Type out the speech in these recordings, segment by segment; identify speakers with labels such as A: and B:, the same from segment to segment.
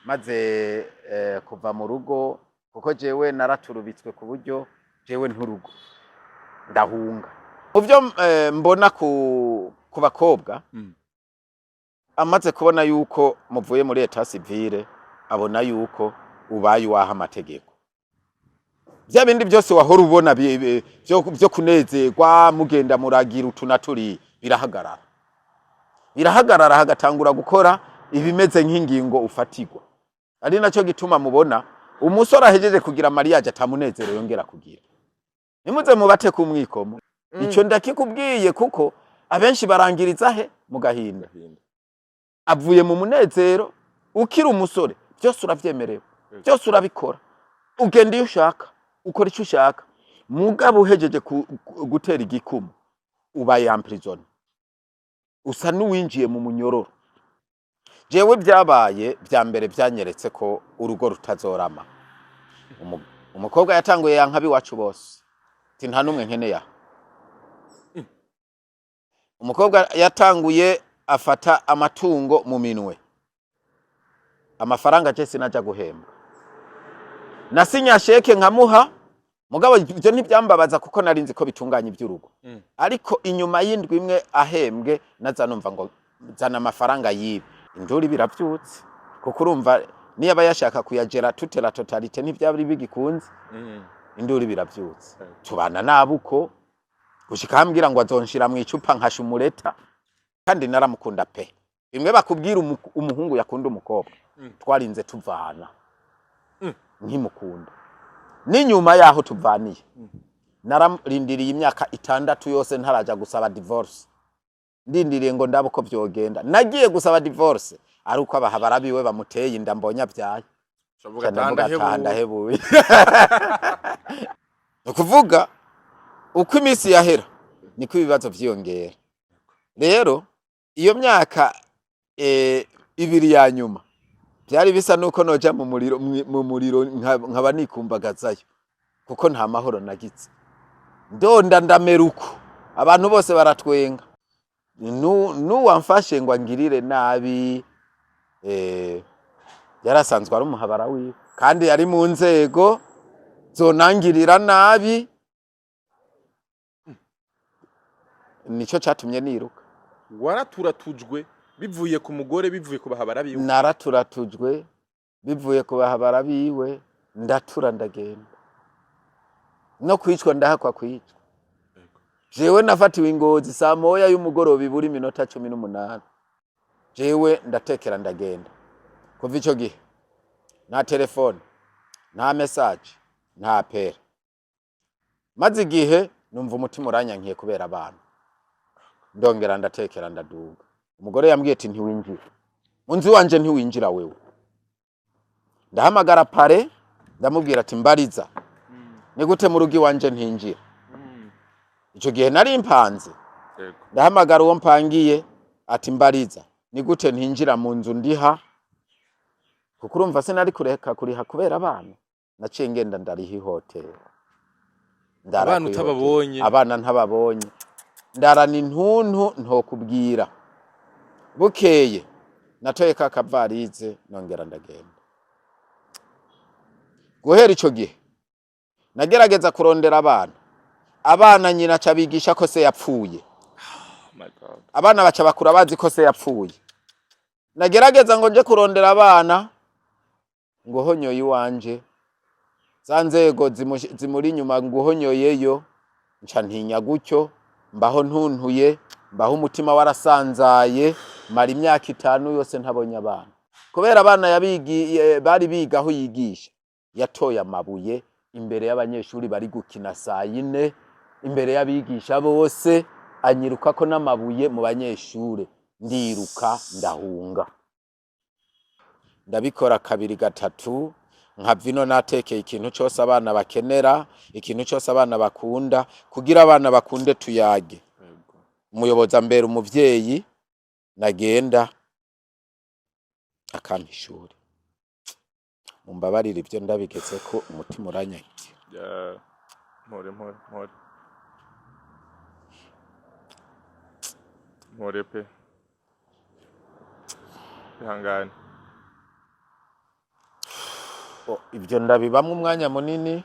A: Maze kuva mu rugo, kuko jewe naraturubitswe ku buryo jewe nturugo ndahunga. Mu byo mbona ku bakobwa, amaze kubona yuko muvuye muri état civil, abona yuko ubaye uwaha amategeko. Bya bindi byose wahora ubona byo kunezerwa, mugenda muragira utu na turi, birahagarara, birahagarara, hagatangura gukora ibimeze nk'ingingo ufatirwa. Ari nacyo gituma mubona umusore ahejeje kugira mariage atamunezero yongera kugira. Nimuze mubate ku mwikomo. Icyo ndakikubwiye kuko abenshi barangiriza he? Mu gahinda.
B: Gahinda.
A: Avuye mu munezero. Ukiri umusore byose uravyemerewe, byose urabikora, ugenda iyo ushaka, ukora icyo ushaka. Mugabo uhejeje gutera igikumu, ubaye emprisonné, usa n'uwinjiye mu munyororo. Jewe byabaye bya mbere byanyeretse ko urugo rutazorama. Umukobwa yatanguye yanka iwacu bose, ati nta n'umwe nkeneye aha. Umukobwa yatanguye afata amatungo mu minwe, amafaranga je sinaja guhembwa, nasinya chèque nkamuha. Mugabo ibyo ntibyambabaza kuko nari nzi ko bitunganya iby'urugo. Ariko inyuma y'indwi imwe ahembwe, naza numva ngo zana amafaranga yiwe. Induru biravyutse, kuko urumva niyo aba yashaka kuyagera toute la totalité, ntivyari bigikunze. Induru biravyutse, tubana nabi uko gushika ambwira ngo azonshira mu icupa nkasha umureta. Kandi naramukunda pe, bimwe bakubwira umuhungu yakunda umukobwa. Twarinze tuvana nkimukunda. N'inyuma yaho tuvaniye, nararindiriye imyaka 6 yose ntaraja gusaba divorce, ndindiriye ngo ndabe uko vyogenda. Nagiye gusaba divorce ari uko abahabara biwe bamuteye inda, mbonye avyaye.
B: Shavuga.
A: Ndavuga
B: ataha.
A: Ataha ndahebuye. Ni ukuvuga uko iminsi yahera niko ibibazo vyiyongera. Rero iyo myaka 2 ya nyuma byari bisa nuko noja mu muriro, mu muriro nkaba nikumbagazayo, kuko nta mahoro nagize. Ndonda ndamera uko, abantu bose baratwenga. Nuwamfashe ngo angirire nabi, yarasanzwe ari umuhabara wiwe kandi yari mu nzego zonangirira nabi. Nico catumye niruka.
B: Waraturatujwe bivuye ku mugore, bivuye ku bahabara biwe?
A: Naraturatujwe bivuye ku bahabara biwe, ndatura ndagenda. No kwicwa ndahakwa kwicwa. Jewe nafatiwe ingozi saa 1 y'umugoroba ibura iminota 18. Jewe ndatekera ndagenda. Kuva ico gihe nta telefone, nta message, nta appel. Maze igihe numva umutima uranyankiye kubera abana, ndongera ndatekera ndaduga. Umugore yambwiye ati ntiwinjira mu nzu iwanje, ntiwinjira wewe. Ndahamagara pare, ndamubwira ati mbariza, ni gute mu rugo iwanje ntinjira? Ico gihe nari mpanze. Ndahamagara uwo mpangiye ati mbariza, ni gute ntinjira mu nzu ndiha? Kuko urumva sinari kureka kuriha kubera abana. Naciye ngenda ndariha ihoteli. Ndara
B: Abana
A: kw'ihoteli.
B: utababonye.
A: Abana ntababonye, ndarana intuntu ntokubwira. Bukeye natoye ka kavalise, nongera ndagenda. Guhera ico gihe nagerageza kurondera abana. Abana nyina aca bigisha ko se yapfuye.
B: Oh my God.
A: Abana baca bakura bazi ko se yapfuye. Nagerageza ngo nje kurondera abana, ngo honyoye iwanje, za nzego zimuri inyuma ngo uhonyoyeyo. Nca ntinya gutyo, mbaho ntuntuye, mbaho umutima warasanzaye. Mara imyaka 5 yose ntabonye abana, kubera abana yabigiye bari biga aho yigisha. Yatoye amabuye imbere y'abanyeshuri bari gukina saa 4, imbere y'abigisha bose, anyirukako n'amabuye mu banyeshure. Ndiruka ndahunga. Ndabikora kabiri, gatatu, nkava ino natekeye ikintu cose abana bakenera, ikintu cose abana bakunda, kugira abana bakunde tuyage. Umuyobozi ambera umuvyeyi, nagenda akampa ishuri. Mumbabarire, ivyo ndabigezeko umutima uranyagiye.
B: Yeah. Mpore, mpore, mpore, mpore pe, ihangane.
A: Ibyo ndabibamwo umwanya munini.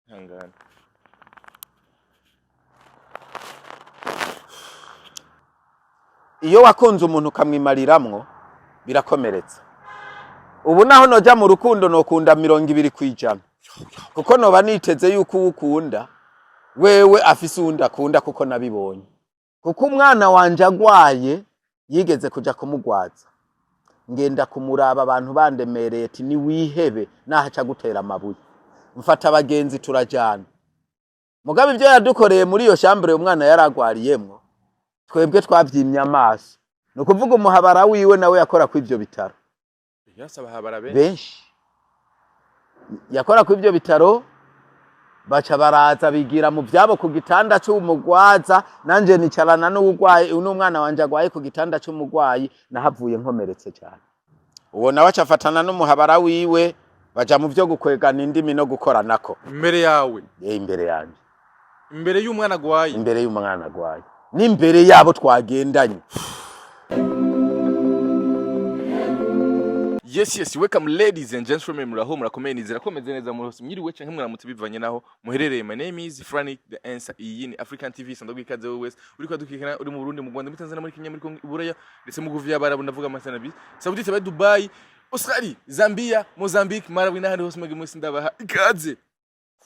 B: Ihangane.
A: Iyo wakunze umuntu ukamwimariramwo, birakomeretsa. Ubu naho noja mu rukundo, nokunda 20%, kuko noba niteze yuko uwo ukunda wewe afise uwundi akunda, kuko nabibonye. Kuko umwana wanje agwaye, yigeze kuja kumugwaza, ngenda kumuraba, abantu bandemereye ati: "Niwihebe, naho aca gutera amabuye." Mfata abagenzi turajana. Mugabo ibyo yadukoreye muri iyo chambre umwana yaragwariyemwo, twebwe twavyimye amaso. Ni ukuvuga umuhabara wiwe nawe yakora ku ivyo bitaro.
B: Yasaba habara benshi.
A: Benshi yakora ku ivyo bitaro. Baca baraza bigira mu vyabo ku gitanda c'umugwaza, nanje nicarana n'uwugwaye, n'umwana wanje agwaye ku gitanda c'umugwayi. Nahavuye nkomeretse cyane. Uwo nawe aca afatana n'umuhabara wiwe, baja mu vyo gukwegana indimi no gukoranako.
B: Imbere yawe?
A: Imbere yanje.
B: Imbere y'umwana agwaye?
A: Imbere y'umwana agwaye n'imbere yabo twagendanye.
B: Yes, welcome ladies and gentlemen. Muraho, murakomeye? Nizera ko meze neza muri hose. Mwiriwe canke mwaramutse bivanye naho muherereye. My name is Frank the Answer. Iyi ni African TV. Sandogwa ikaze wowe wese uriko adukikana, uri mu Burundi, mu Rwanda, muri Tanzania, muri Kenya, muri Congo, i Buraya, ndetse mu bihugu vy'Abarabu, ndavuga Amasanabi, Saudite, Dubai, Australia, Zambia, Mozambique, Malawi n'ahandi hose. Mwebwe mwese ndabaha ikaze.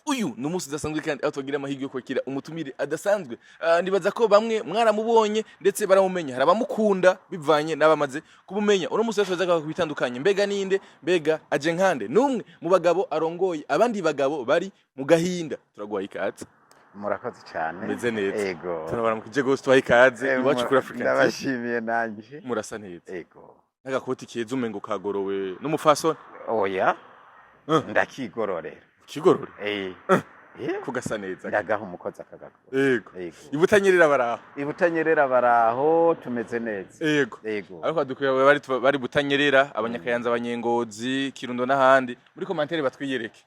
B: Uyu ni umunsi udasanzwe kandi aho twagira amahirwe yo kwakira umutumire adasanzwe. Ndibaza ko bamwe mwaramubonye ndetse baramumenya, hari abamukunda bivanye n'abamaze kumumenya. Uno munsi rero tuza ku bitandukanye. Mbega ninde? Mbega aje nkande? N'umwe mu bagabo arongoye abandi bagabo bari mu gahinda. Turaguhaye ikaze.
A: Murakoze cyane.
B: Meze neza.
A: Ego.
B: Turabaramukije gose, tubaha ikaze iwacu kuri African TV.
A: Ndabashimiye nanje.
B: Murasa neza.
A: Ego.
B: N'agakoti keza, umengo kagorowe n'umufasoni.
A: Oya, ndakigororera.
B: Kigorore?
A: Eh. Eh.
B: Kugasa neza.
A: Ndagaha umukozi akagakora.
B: Ego.
A: Ego.
B: Ibutanyerera baraho?
A: Ibutanyerera baraho, tumeze neza.
B: Ego.
A: Ego.
B: Ariko badukwiye bari Butanyerera, Abanyakayanza, Abanyengozi, Kirundo n'ahandi, muri commentaire batwiyereke.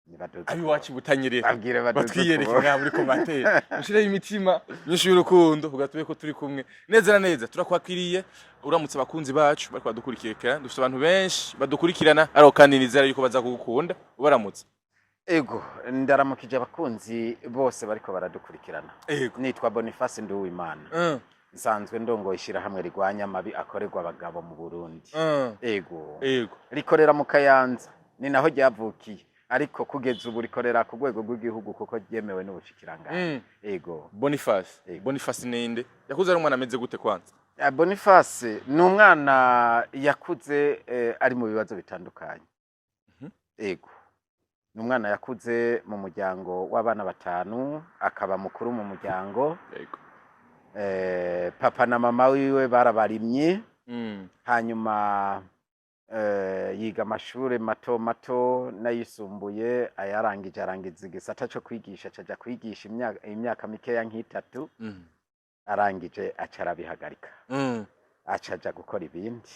A: Nibaduze.
B: Abiwacu Butanyerera.
A: Babwire baduze
B: Batwiyereke.
A: ukuboko.
B: Ngaha muri commentaire mushireho imitima myinshi y'urukundo kugira tube ko turi kumwe neza na neza. Turakwakiriye, uramutse abakunzi bacu bariko badukurikira. Dufite abantu benshi badukurikirana, ariko kandi nizera yuko baza kugukunda. Ubaramutse.
A: Ego, ndaramukije abakunzi bose bariko baradukurikirana. Nitwa Boniface Nduwimana. Nsanzwe ndongoye ishyirahamwe rigwanya amabi akorerwa abagabo mu Burundi. Ego. Rikorera mu Kayanza, ni naho ryavukiye, ariko kugeza ubu rikorera ku rwego rw'igihugu kuko ryemewe n'ubushikiranganji. Ego.
B: Boniface.
A: Ego.
B: Boniface ninde? Yakuze ari umwana ameze gute kwanza?
A: Boniface ni umwana yakuze ari mu bibazo bitandukanye. Ego, ni umwana yakuze mu muryango w'abana batanu, akaba mukuru mu muryango. Papa na mama wiwe barabarimyi. Hanyuma yiga amashure mato mato n'ayisumbuye, ayarangije arangiza igisata co kwigisha, acaja kwigisha imyaka mikeya nk'itatu. Arangije aca arabihagarika, aca aja gukora ibindi.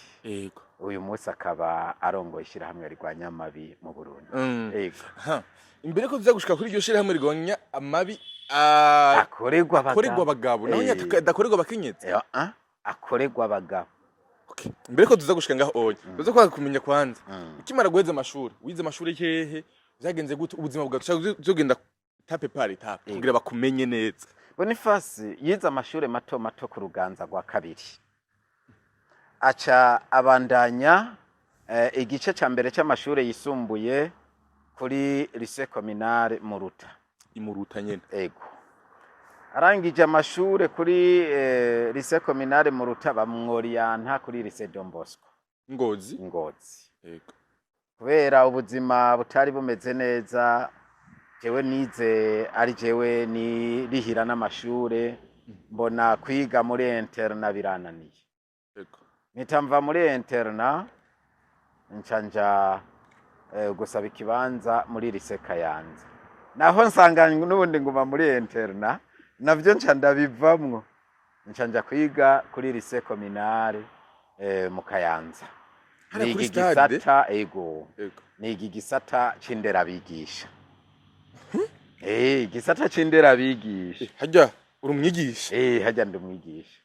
A: Uyu munsi akaba arongoye ishirahamwe rigwanya amabi mu Burundi. Ego.
B: Aha. Imbere ko tuza gushika kuri iryo shirahamwe rigwanya amabi
A: akorerwa
B: akorerwa
A: abagabo.
B: Abagabo naho nyine adakorerwa abakenyezi?
A: Akorerwa abagabo.
B: Okay. Imbere ko tuza gushika ngaho oya, tuza kwa kumenya kwanza, ukimara guheza amashuri, wize amashuri hehe? Vyagenze gute ubuzima bwawe? Tushaka tugenda étape par étape kugira bakumenye neza.
A: Boniface yize amashure mato mato ku Ruganza rwa kabiri, aca abandanya igice ca mbere c'amashure yisumbuye kuri lycée communale Muruta.
B: Imuruta nyene?
A: Ego. Arangije amashure kuri lycée communale Muruta, bamworiyanta kuri lycée Don Bosco.
B: Ngozi?
A: Ngozi. Kubera ubuzima butari bumeze neza, jewe nize ari jewe nirihira n'amashure, mbona kwiga muri internat birananiye. Mpita mva muri internat, nca nja gusaba ikibanza muri lycée Kayanza, naho nsanga n'ubundi nguma muri internat, navyo nca ndabivamwo, nca nja kwiga kuri lycée communale mu Kayanza.
B: Hariya
A: Niga
B: kuri stade?
A: igisata, ego. Niga igisata c'inderabigisha, igisata c'inderabigisha.
B: Harya uri umwigisha?
A: Eh, harya ndi umwigisha.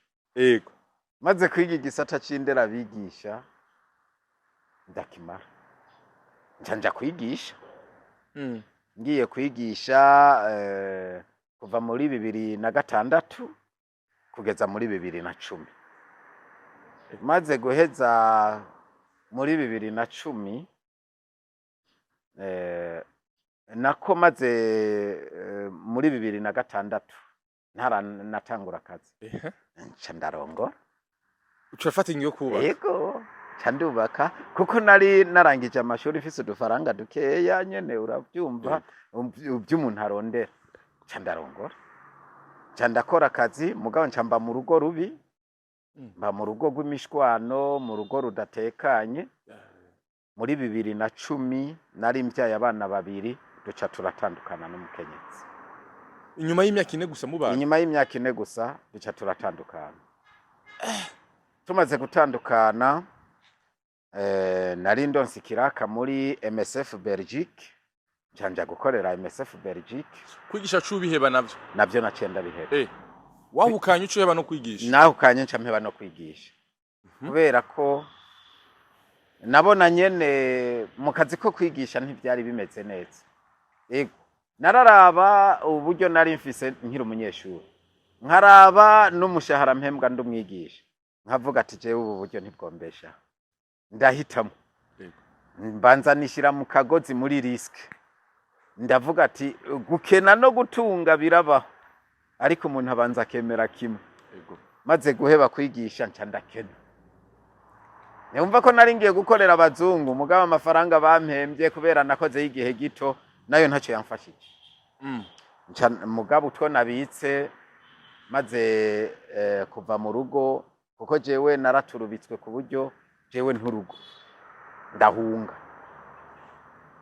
A: Maze kwiga igisata c'inderabigisha ndakimara, nca nja kwigisha. Ngiye kwigisha kuva muri 2006 kugeza muri 2010. Maze guheza muri 2010, nako maze muri 2006 ntaranatangura akazi, nca ndarongora.
B: Uca urafata ingingo yo kubaka.
A: Yego, nca ndubaka kuko nari narangije amashuri mfise udufaranga dukeya nyene, uravyumva ivy'umuntu arondera. Nca ndarongora, nca ndakora akazi, mugabo nca mba mu rugo rubi, mba mu rugo rw'imishwano, mu rugo rudatekanye. Muri 2010 nari mbyaye abana babiri, duca turatandukana n'umukenyezi.
B: Inyuma y'imyaka 4 gusa mubana?
A: Inyuma y'imyaka 4 gusa duca turatandukana. Tumaze gutandukana, nari ndonse ikiraka muri MSF Belgique, nca nja gukorera MSF Belgique.
B: Kwigisha cubiheba navyo?
A: Navyo naciye ndabiheba.
B: Wahukanye uca uheba no kwigisha?
A: Nahukanye nca mpeba no kwigisha, kubera ko nabona nyene mu kazi ko kwigisha ntivyari bimeze neza. Ego, nararaba uburyo nari mfise nkiri umunyeshuri, nkaraba n'umushahara mpembwa ndi umwigisha, nkavuga ati: "Jewe ubu buryo ntibwombesha, ndahitamo." Mbanza nishira mu kagozi, muri risque. Ndavuga ati: "Gukena no gutunga birabaho, ariko umuntu abanza akemera kimwe." Maze guheba kwigisha nca ndakena. Numva ko nari ngiye gukorera abazungu, mugabo amafaranga bampembye kubera nakozeho igihe gito nayo ntacyo yamfashije. Nca mugabo utwo nabitse maze kuva mu rugo, kuko jewe naraturubitswe ku buryo jewe nturugo, ndahunga.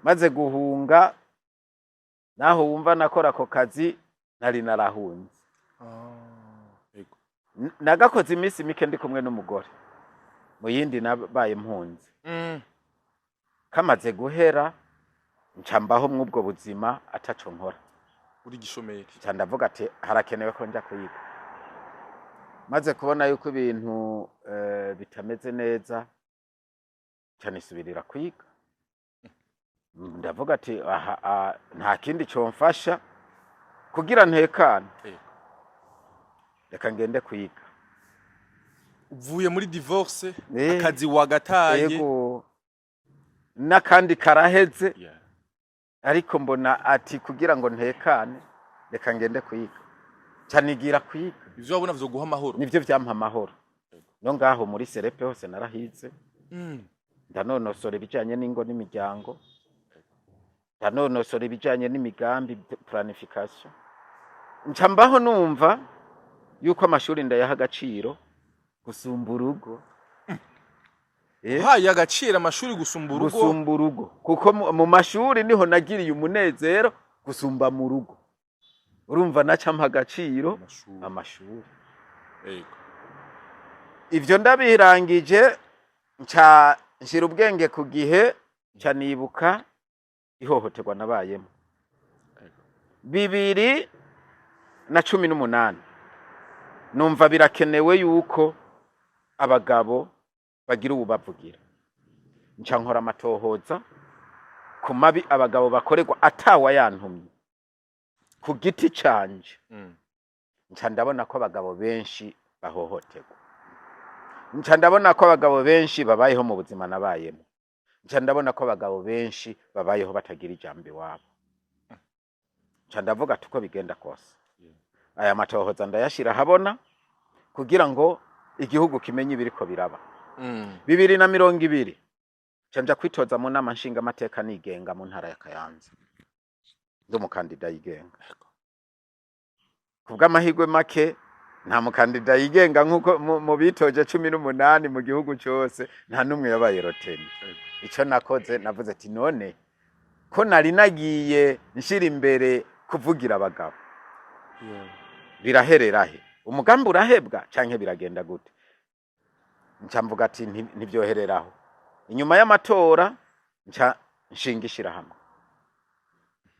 A: Maze guhunga, naho wumva nakora ako kazi nari narahunze. Nagakoze iminsi mike ndi kumwe n'umugore, mu yindi nabaye mpunze. Kamaze guhera nca mbaho mw'ubwo buzima ataco nkora.
B: Uri gishomeri.
A: Nca ndavuga ati: "Harakenewe ko nja kwiga." Maze kubona yuko ibintu bitameze neza, nca nisubirira kwiga. Ndavuga ati: "Aha nta kindi comfasha kugira ntekane, reka ngende kwiga."
B: Uvuye muri divorce, akazi wagataye.
A: Yego, n'akandi karaheze. Ariko mbona ati: "Kugira ngo ntekane, reka ngende kwiga." Nca nigira kwiga.
B: Ivyo wabona vyoguha amahoro.
A: Nivyo vyampa amahoro. No ngaho muri serepe hose narahize. Ndanonosora ibijanye n'ingo n'imiryango, ndanonosora ibijanye n'imigambi, planification. Nca mbaho numva yuko amashuri ndayaha agaciro gusumba urugo.
B: Uhaye agaciro amashuri gusumba urugo?
A: Gusumba urugo, kuko mu mashuri niho nagiriye umunezero gusumba mu rugo. Urumva naca mpa agaciro
B: Amashuri.
A: amashuri. Ivyo ndabirangije, nca nshira ubwenge ku gihe, nca nibuka ihohoterwa nabayemo. 2018 numva birakenewe yuko abagabo bagira uwubavugira. Nca nkora amatohoza ku mabi abagabo bakorerwa atawa yantumye, ku giti canje. Nca ndabona ko abagabo benshi bahohoterwa, nca ndabona ko abagabo benshi babayeho mu buzima nabayemo, nca ndabona ko abagabo benshi babayeho batagira ijambo iwabo. Nca ndavuga ati: "Uko bigenda kose, aya matohoza ndayashira ahabona kugira ngo igihugu kimenye ibiriko biraba." 2020 nca nja kwitoza mu nama nshingamateka nigenga mu ntara ya Kayanza, ndi umukandida yigenga. Kubw'amahirwe make, nta mukandida yigenga nk'uko mu bitoje 18 mu gihugu cose nta n'umwe yabaye retenu. Ico nakoze, navuze ati: "None ko nari nagiye nshira imbere kuvugira abagabo, biraherera he? Umugambi urahebwa canke biragenda gute?" Nca mvuga ati: "Ntibyohereraho." Inyuma y'amatora nca nshinga ishirahamwe.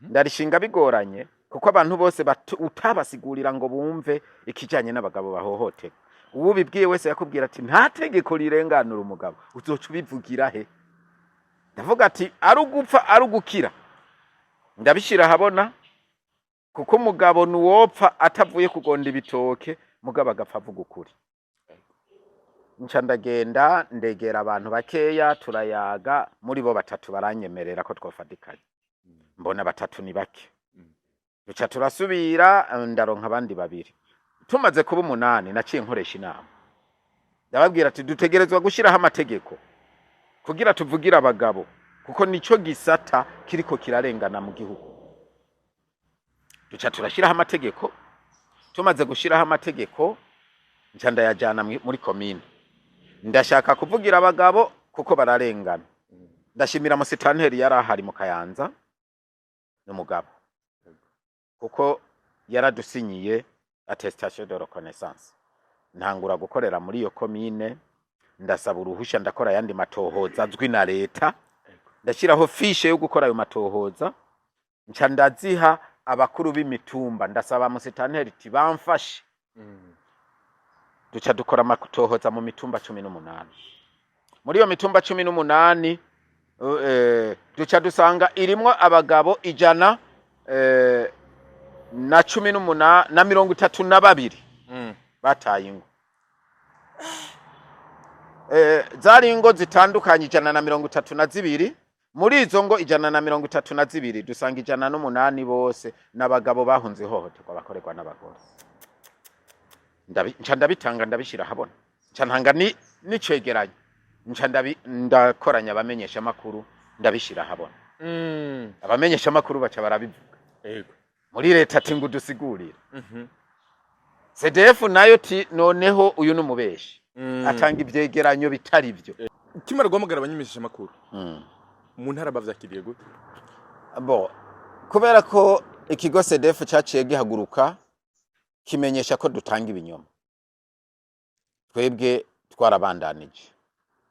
A: Ndarishinga bigoranye, kuko abantu bose utabasigurira ngo bumve ikijanye n'abagabo bahohoterwa. Uwo ubibwiye wese yakubwira ati nta tegeko rirenganura umugabo, uzoca ubivugira he? Ndavuga ati ari ugupfa ari ugukira, ndabishyira ahabona, kuko umugabo nuwopfa atavuye kugonda ibitoke, mugabo agapfa avuga ukuri. Nca ndagenda, ndegera abantu bakeya, turayaga. Muri bo batatu baranyemerera ko twofatikanya. Mbona batatu ni bake, duca turasubira, ndaronka abandi babiri. Tumaze kuba 8, naciye nkoresha inama, ndababwira ati dutegerezwa gushyiraho amategeko kugira tuvugire abagabo, kuko nico gisata kiriko kirarengana mu gihugu. Duca turashyiraho amategeko. Tumaze gushyiraho amategeko, nca ndayajyana muri komine. Ndashaka kuvugira abagabo kuko bararengana. Ndashimira musitanteri yari ahari mu Kayanza n'umugabo, kuko yaradusinyiye attestation de reconnaissance. Ntangura gukorera muri iyo komine, ndasaba uruhusha, ndakora ayandi matohoza azwi na leta, ndashyiraho fiche yo gukora ayo matohoza, nca ndaziha abakuru b'imitumba. Ndasaba musitanteri ati bamfashe. Duca dukora amatohoza mu mitumba 18. Muri iyo mitumba 18, duca dusanga irimwo abagabo ijana na 18 na 32 bataye ingo. Zari ingo zitandukanye 132. Muri izo ngo 132, dusanga 108 bose n'abagabo bahunze ihohoterwa bakorerwa n'abagore. Nca ndabitanga, ndabishyira ahabona, nca ntanga n'icegeranyo, nca ndakoranya abamenyesha amakuru, ndabishyira ahabona. Abamenyesha amakuru baca barabivuga. Muri leta ati ngo udusigurire. CDF nayo ti noneho uyu ni umubeshi, atanga ivyegeranyo bitari byo.
B: Ukimara guhamagara abamenyesha amakuru mu ntara, bavyakiriye gute?
A: Bo kubera ko ikigo CDF caciye gihaguruka kimenyesha ko dutanga ibinyoma, twebwe twarabandanije.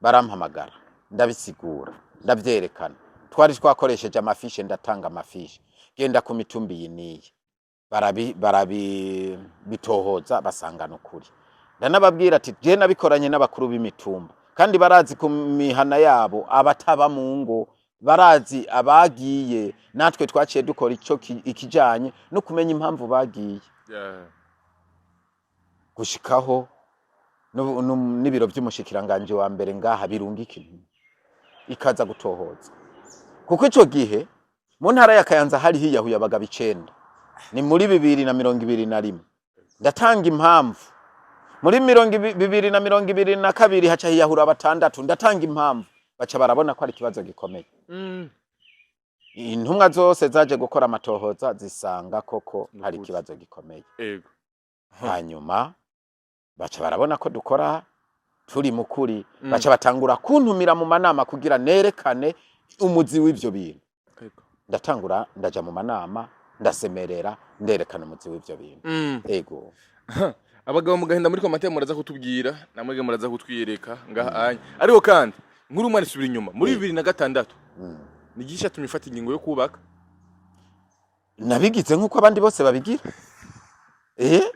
A: Barampamagara, ndabisigura, ndavyerekana. Twari twakoresheje amafiches, ndatanga amafiches, genda ku mitumba iyi n'iyi, barabi bitohoza, basangana ukuri. Ndanababwira ati je nabikoranye n'abakuru b'imitumba, kandi barazi ku mihana yabo abataba mu ngo, barazi abagiye. Natwe twaciye dukora ico ikijanye no kumenya impamvu bagiye, gushikaho n'ibiro vy'umushikiranganje wa mbere ngaha birungika intumwa ikaza gutohoza, kuko ico gihe mu ntara ya Kayanza hari hiyahuye abagabo 9. Ni muri 2021. Ndatanga impamvu. Muri 2022 haca hiyahura batandatu, ndatanga impamvu. Baca barabona ko ari ikibazo gikomeye. Intumwa zose zaje gukora amatohoza zisanga koko hari
B: Nukuri.
A: ikibazo gikomeye. Hanyuma baca barabona ko dukora turi mu kuri. Baca batangura kuntumira mu manama kugira nerekane umuzi w'ivyo bintu. Ndatangura ndaja mu manama, ndasemerera, nderekana umuzi w'ivyo bintu. Ego.
B: Abagabo mugahenda muri commentaire, muraza kutubwira, namwe muraza kutwiyereka ngaha anya. Ariko kandi nkuru umwana isubira inyuma muri 2006, ni igihe cyatumye ufata ingingo yo kubaka?
A: Nabigize nk'uko abandi bose babigira.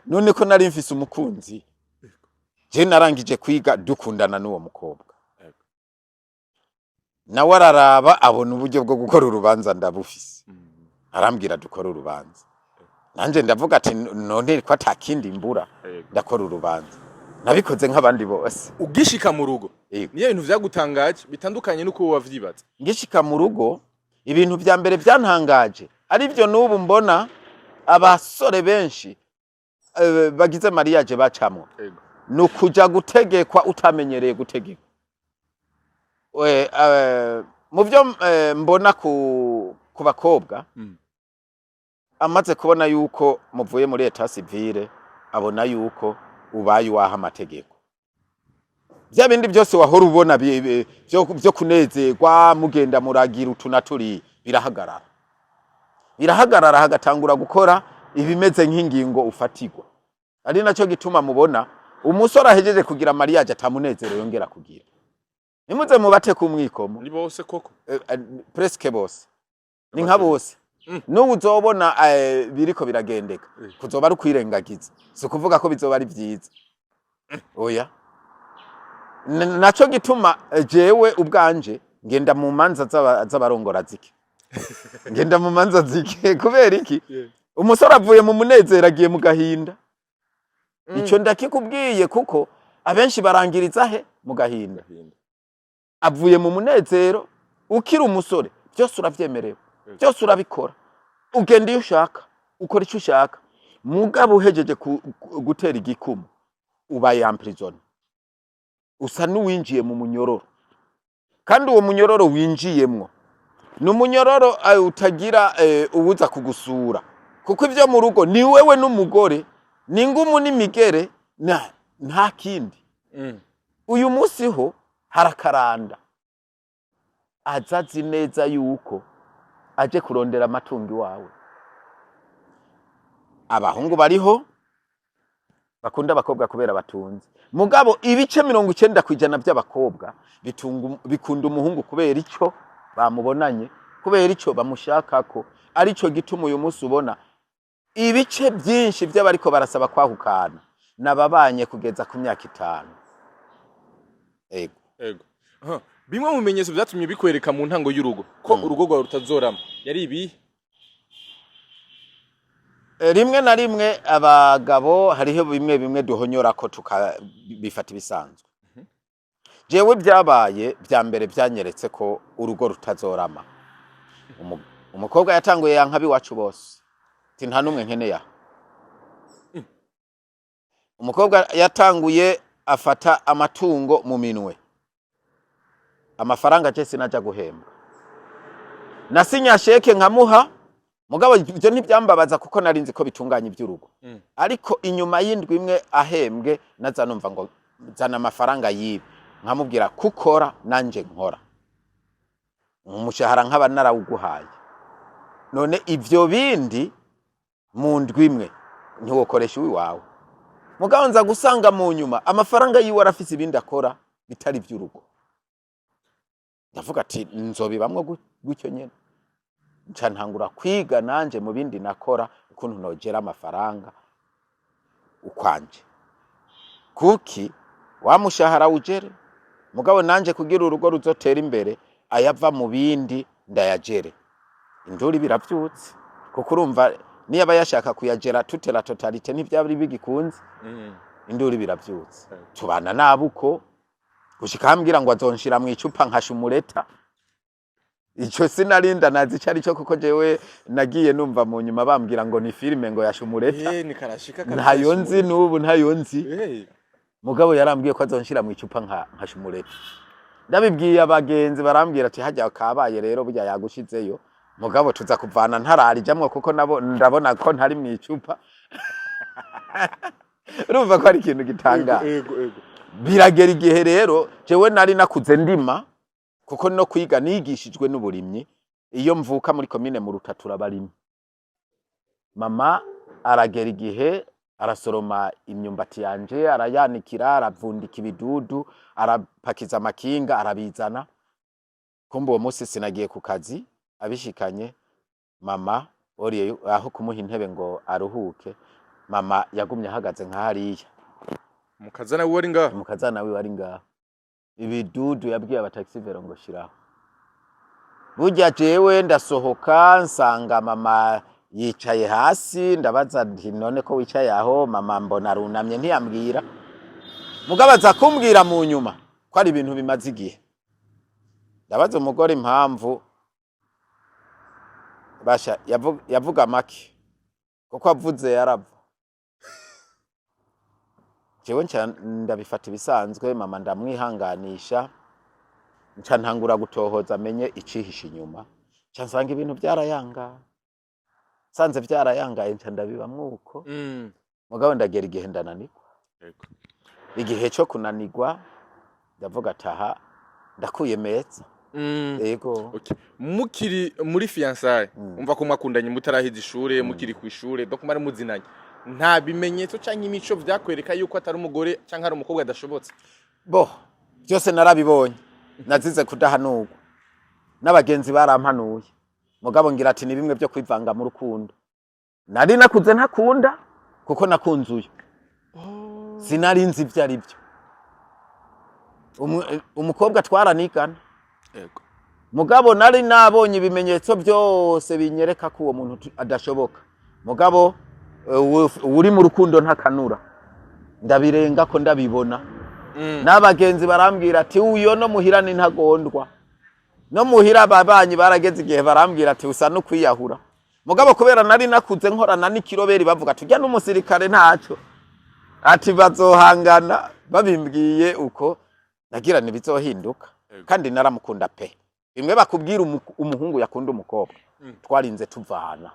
A: None ko nari mfise umukunzi, je narangije kwiga, dukundana n'uwo mukobwa, nawe araraba abona uburyo bwo gukora urubanza ndabufise, arambwira dukore urubanza. Nanje ndavuga ati none ko atakindi mbura, ndakora urubanza. Nabikoze nk'abandi bose.
B: Ugishika mu rugo,
A: Yego.
B: niyo bintu vyagutangaje bitandukanye n'uko wowe wavyibaza?
A: Ngishika mu rugo, ibintu vya mbere vyantangaje, arivyo n'ubu mbona abasore benshi bagize mariage bacamwo, ni ukuja gutegekwa utamenyereye gutegekwa. Mu byo mbona ku bakobwa, amaze kubona yuko muvuye muri état civil, abona yuko ubaye uwaha amategeko. Bya bindi byose wahora ubona byo kunezerwa, mugenda muragira utu na turi, birahagarara, birahagarara, hagatangura gukora ibimeze nk'ingingo ufatirwa. Ari nacyo gituma mubona umusore ahejeje kugira mariage atamunezero yongera kugira. Nimuze mubate ku mwikomo.
B: Ni bose koko?
A: Presque bose, ni nka bose. N'ubu uzobona biriko biragendeka, kuzoba ari ukwirengagiza, si ukuvuga ko bizoba ari vyiza. Oya. Naco gituma jewe ubwanje ngenda mu manza z'abarongora zike, ngenda mu manza zike. Kubera iki? Umusore avuye mu munezero agiye mu gahinda. Ico ndakikubwiye kuko abenshi barangiriza he? Mu gahinda.
B: Gahinda.
A: Avuye mu munezero. Ukiri umusore byose uravyemerewe, byose urabikora, ugenda iyo ushaka, ukora icyo ushaka. Mugabo uhejeje gutera igikumu, ubaye emprisonné, usa n'uwinjiye mu munyororo. Kandi uwo munyororo winjiyemwo ni umunyororo utagira uwuza kugusura, kuko ivyo mu rugo ni wewe n'umugore, ni ngumu n'imigere, nta kindi. Uyu munsi ho harakaranda, aza azi neza yuko aje kurondera amatungo iwawe. Abahungu bariho bakunda abakobwa kubera batunze, mugabo ibice 90% by'abakobwa bikunda umuhungu kubera ico bamubonanye, kubera ico bamushakako. Arico gituma uyu munsi ubona ibice byinshi by'abariko barasaba kwahukana n'ababanye kugeza ku myaka 5. Ego.
B: Ego. Aha. Bimwe mu bimenyetso vyatumye bikwereka mu ntango y'urugo ko urugo rwawe rutazorama yari ibi?
A: Rimwe na rimwe abagabo hariho bimwe bimwe duhonyora ko tukabifata ibisanzwe. Jewe byabaye bya mbere byanyeretse ko urugo rutazorama: umukobwa yatanguye yanka iwacu bose, ati nta n'umwe nkeneye aha. Umukobwa yatanguye afata amatungo mu minwe, amafaranga je sinaja guhembwa, nasinya chèque nkamuha. Mugabo ibyo ntibyambabaza kuko nari nzi ko bitunganya iby'urugo. Ariko inyuma y'indwi imwe ahembwe, naza numva ngo zana amafaranga yibi. Nkamubwira kukora nanje nkora, umushahara nkaba narawuguhaye, none ivyo bindi mu ndwi imwe ntiwokoresha uwiwawe? Mugabo nza gusanga mu nyuma amafaranga yiwe arafise ibindi akora bitari ivy'urugo. Ndavuga ati nzobibamwo gutyo nyene. Nca ntangura kwiga nanje mu bindi nakora ukuntu nogera amafaranga ukwanje, kuki wa mushahara ujere, mugabo nanje kugira urugo ruzotera imbere ayava mu bindi ndayagere. Induru biravyutse, kuko urumva niyaba yashaka kuyagera toute la totalité ntivyari bigikunze. Induru biravyutse, tubana nabi uko gushika ambwira ngo azonshira mu icupa nkasha umureta. Ico sinarinda nazi ico arico, kuko jewe nagiye numva mu nyuma bambwira ngo ni filime, ngo yasha umureta.
B: Ni karashika.
A: Ntayo nzi, n'ubu ntayo nzi. Mugabo yarambwiye ko azonshira mu icupa nkasha umureta. Ndabibwiye abagenzi, barambwira ati hajya kabaye rero, burya yagushizeyo. Mugabo tuza kuvana ntararijamwo, kuko nabo ndabona ko ntari mu icupa. Urumva ko ari ikintu gitangaje.
B: Ego ego.
A: Biragera igihe rero, jewe nari nakuze ndima, kuko no kwiga nigishijwe n'uburimyi. Iyo mvuka muri komine mu Rutatura barimyi. Mama aragera igihe arasoroma imyumbati yanje, arayanikira, aravundika ibidudu, arapakiza amakinga, arabizana. Kumbe uwo munsi sinagiye ku kazi. Abishikanye, mama oriye aho kumuha intebe ngo aruhuke, mama yagumye ahagaze nka hariya.
B: Mukazana wiwe ari ngaho?
A: Umukazana wiwe ari ngaho. Ibidudu yabwiye abataxi vélo ngo shiraho. Burya jewe ndasohoka, nsanga mama yicaye hasi. Ndabaza nti none ko wicaye aho, mama? Mbona arunamye, ntiyambwira. Mugabo aza kumbwira mu nyuma ko ari ibintu bimaze igihe. Ndabaza umugore impamvu, basha yavuga make, kuko avuze yarava. Jewe nca ndabifata ibisanzwe, mama ndamwihanganisha, nca ntangura gutohoza amenye icihishe inyuma. Nca nsanga ibintu byarayangaye. Nsanze byarayangaye, nca ndabibamwo uko. Mugabo ndagera igihe ndananirwa. Igihe cyo kunanirwa, ndavuga ataha ndakuye meza. Yego.
B: Okay. Mukiri muri fiançailles, umva ko mwakundanye mutarahiza ishure, mukiri ku ishure, donc mwari muzinanye, nta bimenyetso canke imico vyakwereka yuko atari umugore canke ari umukobwa adashobotse?
A: Bo byose narabibonye, nazize kudahanurwa n'abagenzi barampanuye. Mugabo ngira ati ni bimwe byo kwivanga mu rukundo. Nari nakuze ntakunda, kuko nakunze uyu. Sinari nzi ibyo ari byo. Umukobwa twaranigana. Mugabo nari nabonye ibimenyetso byose binyereka ko uwo muntu adashoboka. Mugabo uri mu rukundo ntakanura, ndabirenga ko ndabibona. N'abagenzi barambwira ati: "Uyo no muhira ni ntagondwa." No muhira ababanyi barageze igihe barambwira ati: "Usa no kwiyahura." Mugabo kubera nari nakuze nkorana n'ikiroberi, bavuga tujya n'umusirikare ntacyo, ati bazohangana. Babimbwiye uko nagira ntibizohinduka. Kandi naramukunda pe. Bimwe bakubwira umuhungu yakunda umukobwa, twarinze tuvana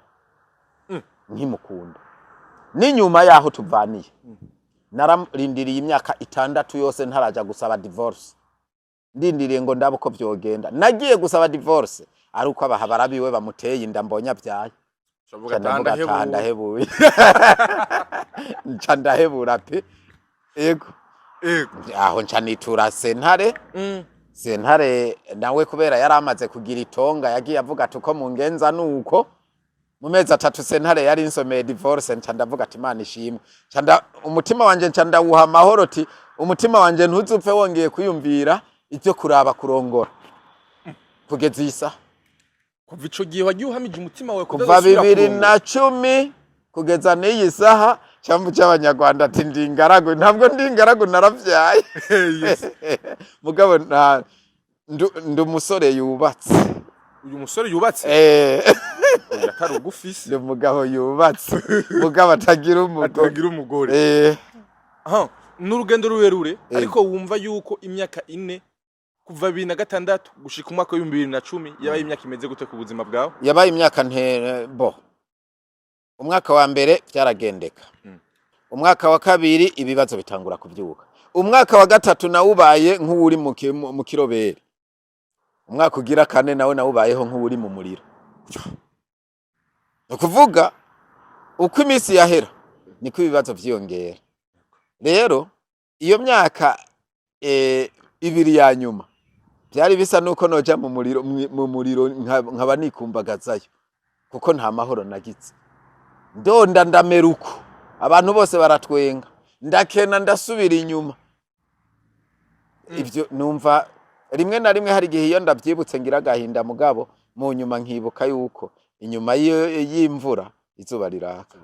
A: nkimukunda. N'inyuma yaho tuvaniye, nararindiriye imyaka 6 yose ntaraja gusaba divorce, ndindiriye ngo ndabe uko vyogenda. Nagiye gusaba divorce ari uko abahabara biwe bamuteye inda, mbonye abyaye.
B: Shavuga.
A: Nca ndavuga ata
B: ndahebuye.
A: Ndahebuye, nca ndahebura pe, yego. Aho nca nitura sentare. Sentare nawe kubera yari amaze kugira itonga, yagiye avuga ati: "Uko mungenza nuko." Mu mezi 3 sentare yari insomeye divorce. Nca ndavuga ati: "Imana ishimwe." Nca umutima wanje nca ndawuha amahoro, ti umutima wanje ntuzupfe wongeye kwiyumvira ibyo kuraba kurongora kugeza iyi saha.
B: Kuva ico gihe wagiye uhamije umutima wawe
A: Kuva
B: kudazosubira
A: bibiri
B: kurongora.
A: na cumi kugeza n'iyi saha, cyambu cy'Abanyarwanda ati: "Ndi ingaragu." Ntabwo ndi ingaragu, naravyaye. Mugabo nta ndi umusore yubatse.
B: Uyu musore yubatse?
A: Eh.
B: Oya, atari ugufise.
A: Ndi umugabo yubatse, mugabo atagira umugore.
B: Atagira umugore.
A: Eh.
B: Aha ni urugendo rurerure, ariko wumva yuko imyaka 4 kuva 2006 gushika umwaka w'2010 yabaye imyaka imeze gute ku buzima bwawe?
A: Yabaye imyaka nte bo. Umwaka wa mbere byaragendeka. Umwaka wa kabiri ibibazo bitangura kubyuka. Umwaka wa gatatu nawe ubaye nk'uwuri mu kiroberi. Umwaka ugira kane nawe ubayeho nk'uwuri mu muriro. Ni ukuvuga uko iminsi yahera niko ibibazo vyiyongera. Rero iyo myaka 2 ya nyuma byari bisa nuko noja mu muriro, mu muriro nkaba nikumbagazayo, kuko nta mahoro nagize. Ndonda ndamera uko, abantu bose baratwenga, ndakena, ndasubira inyuma. Ibyo numva rimwe na rimwe hari igihe iyo ndabyibutse ngira agahinda, mugabo mu nyuma nkibuka yuko inyuma y'imvura izuba riraka.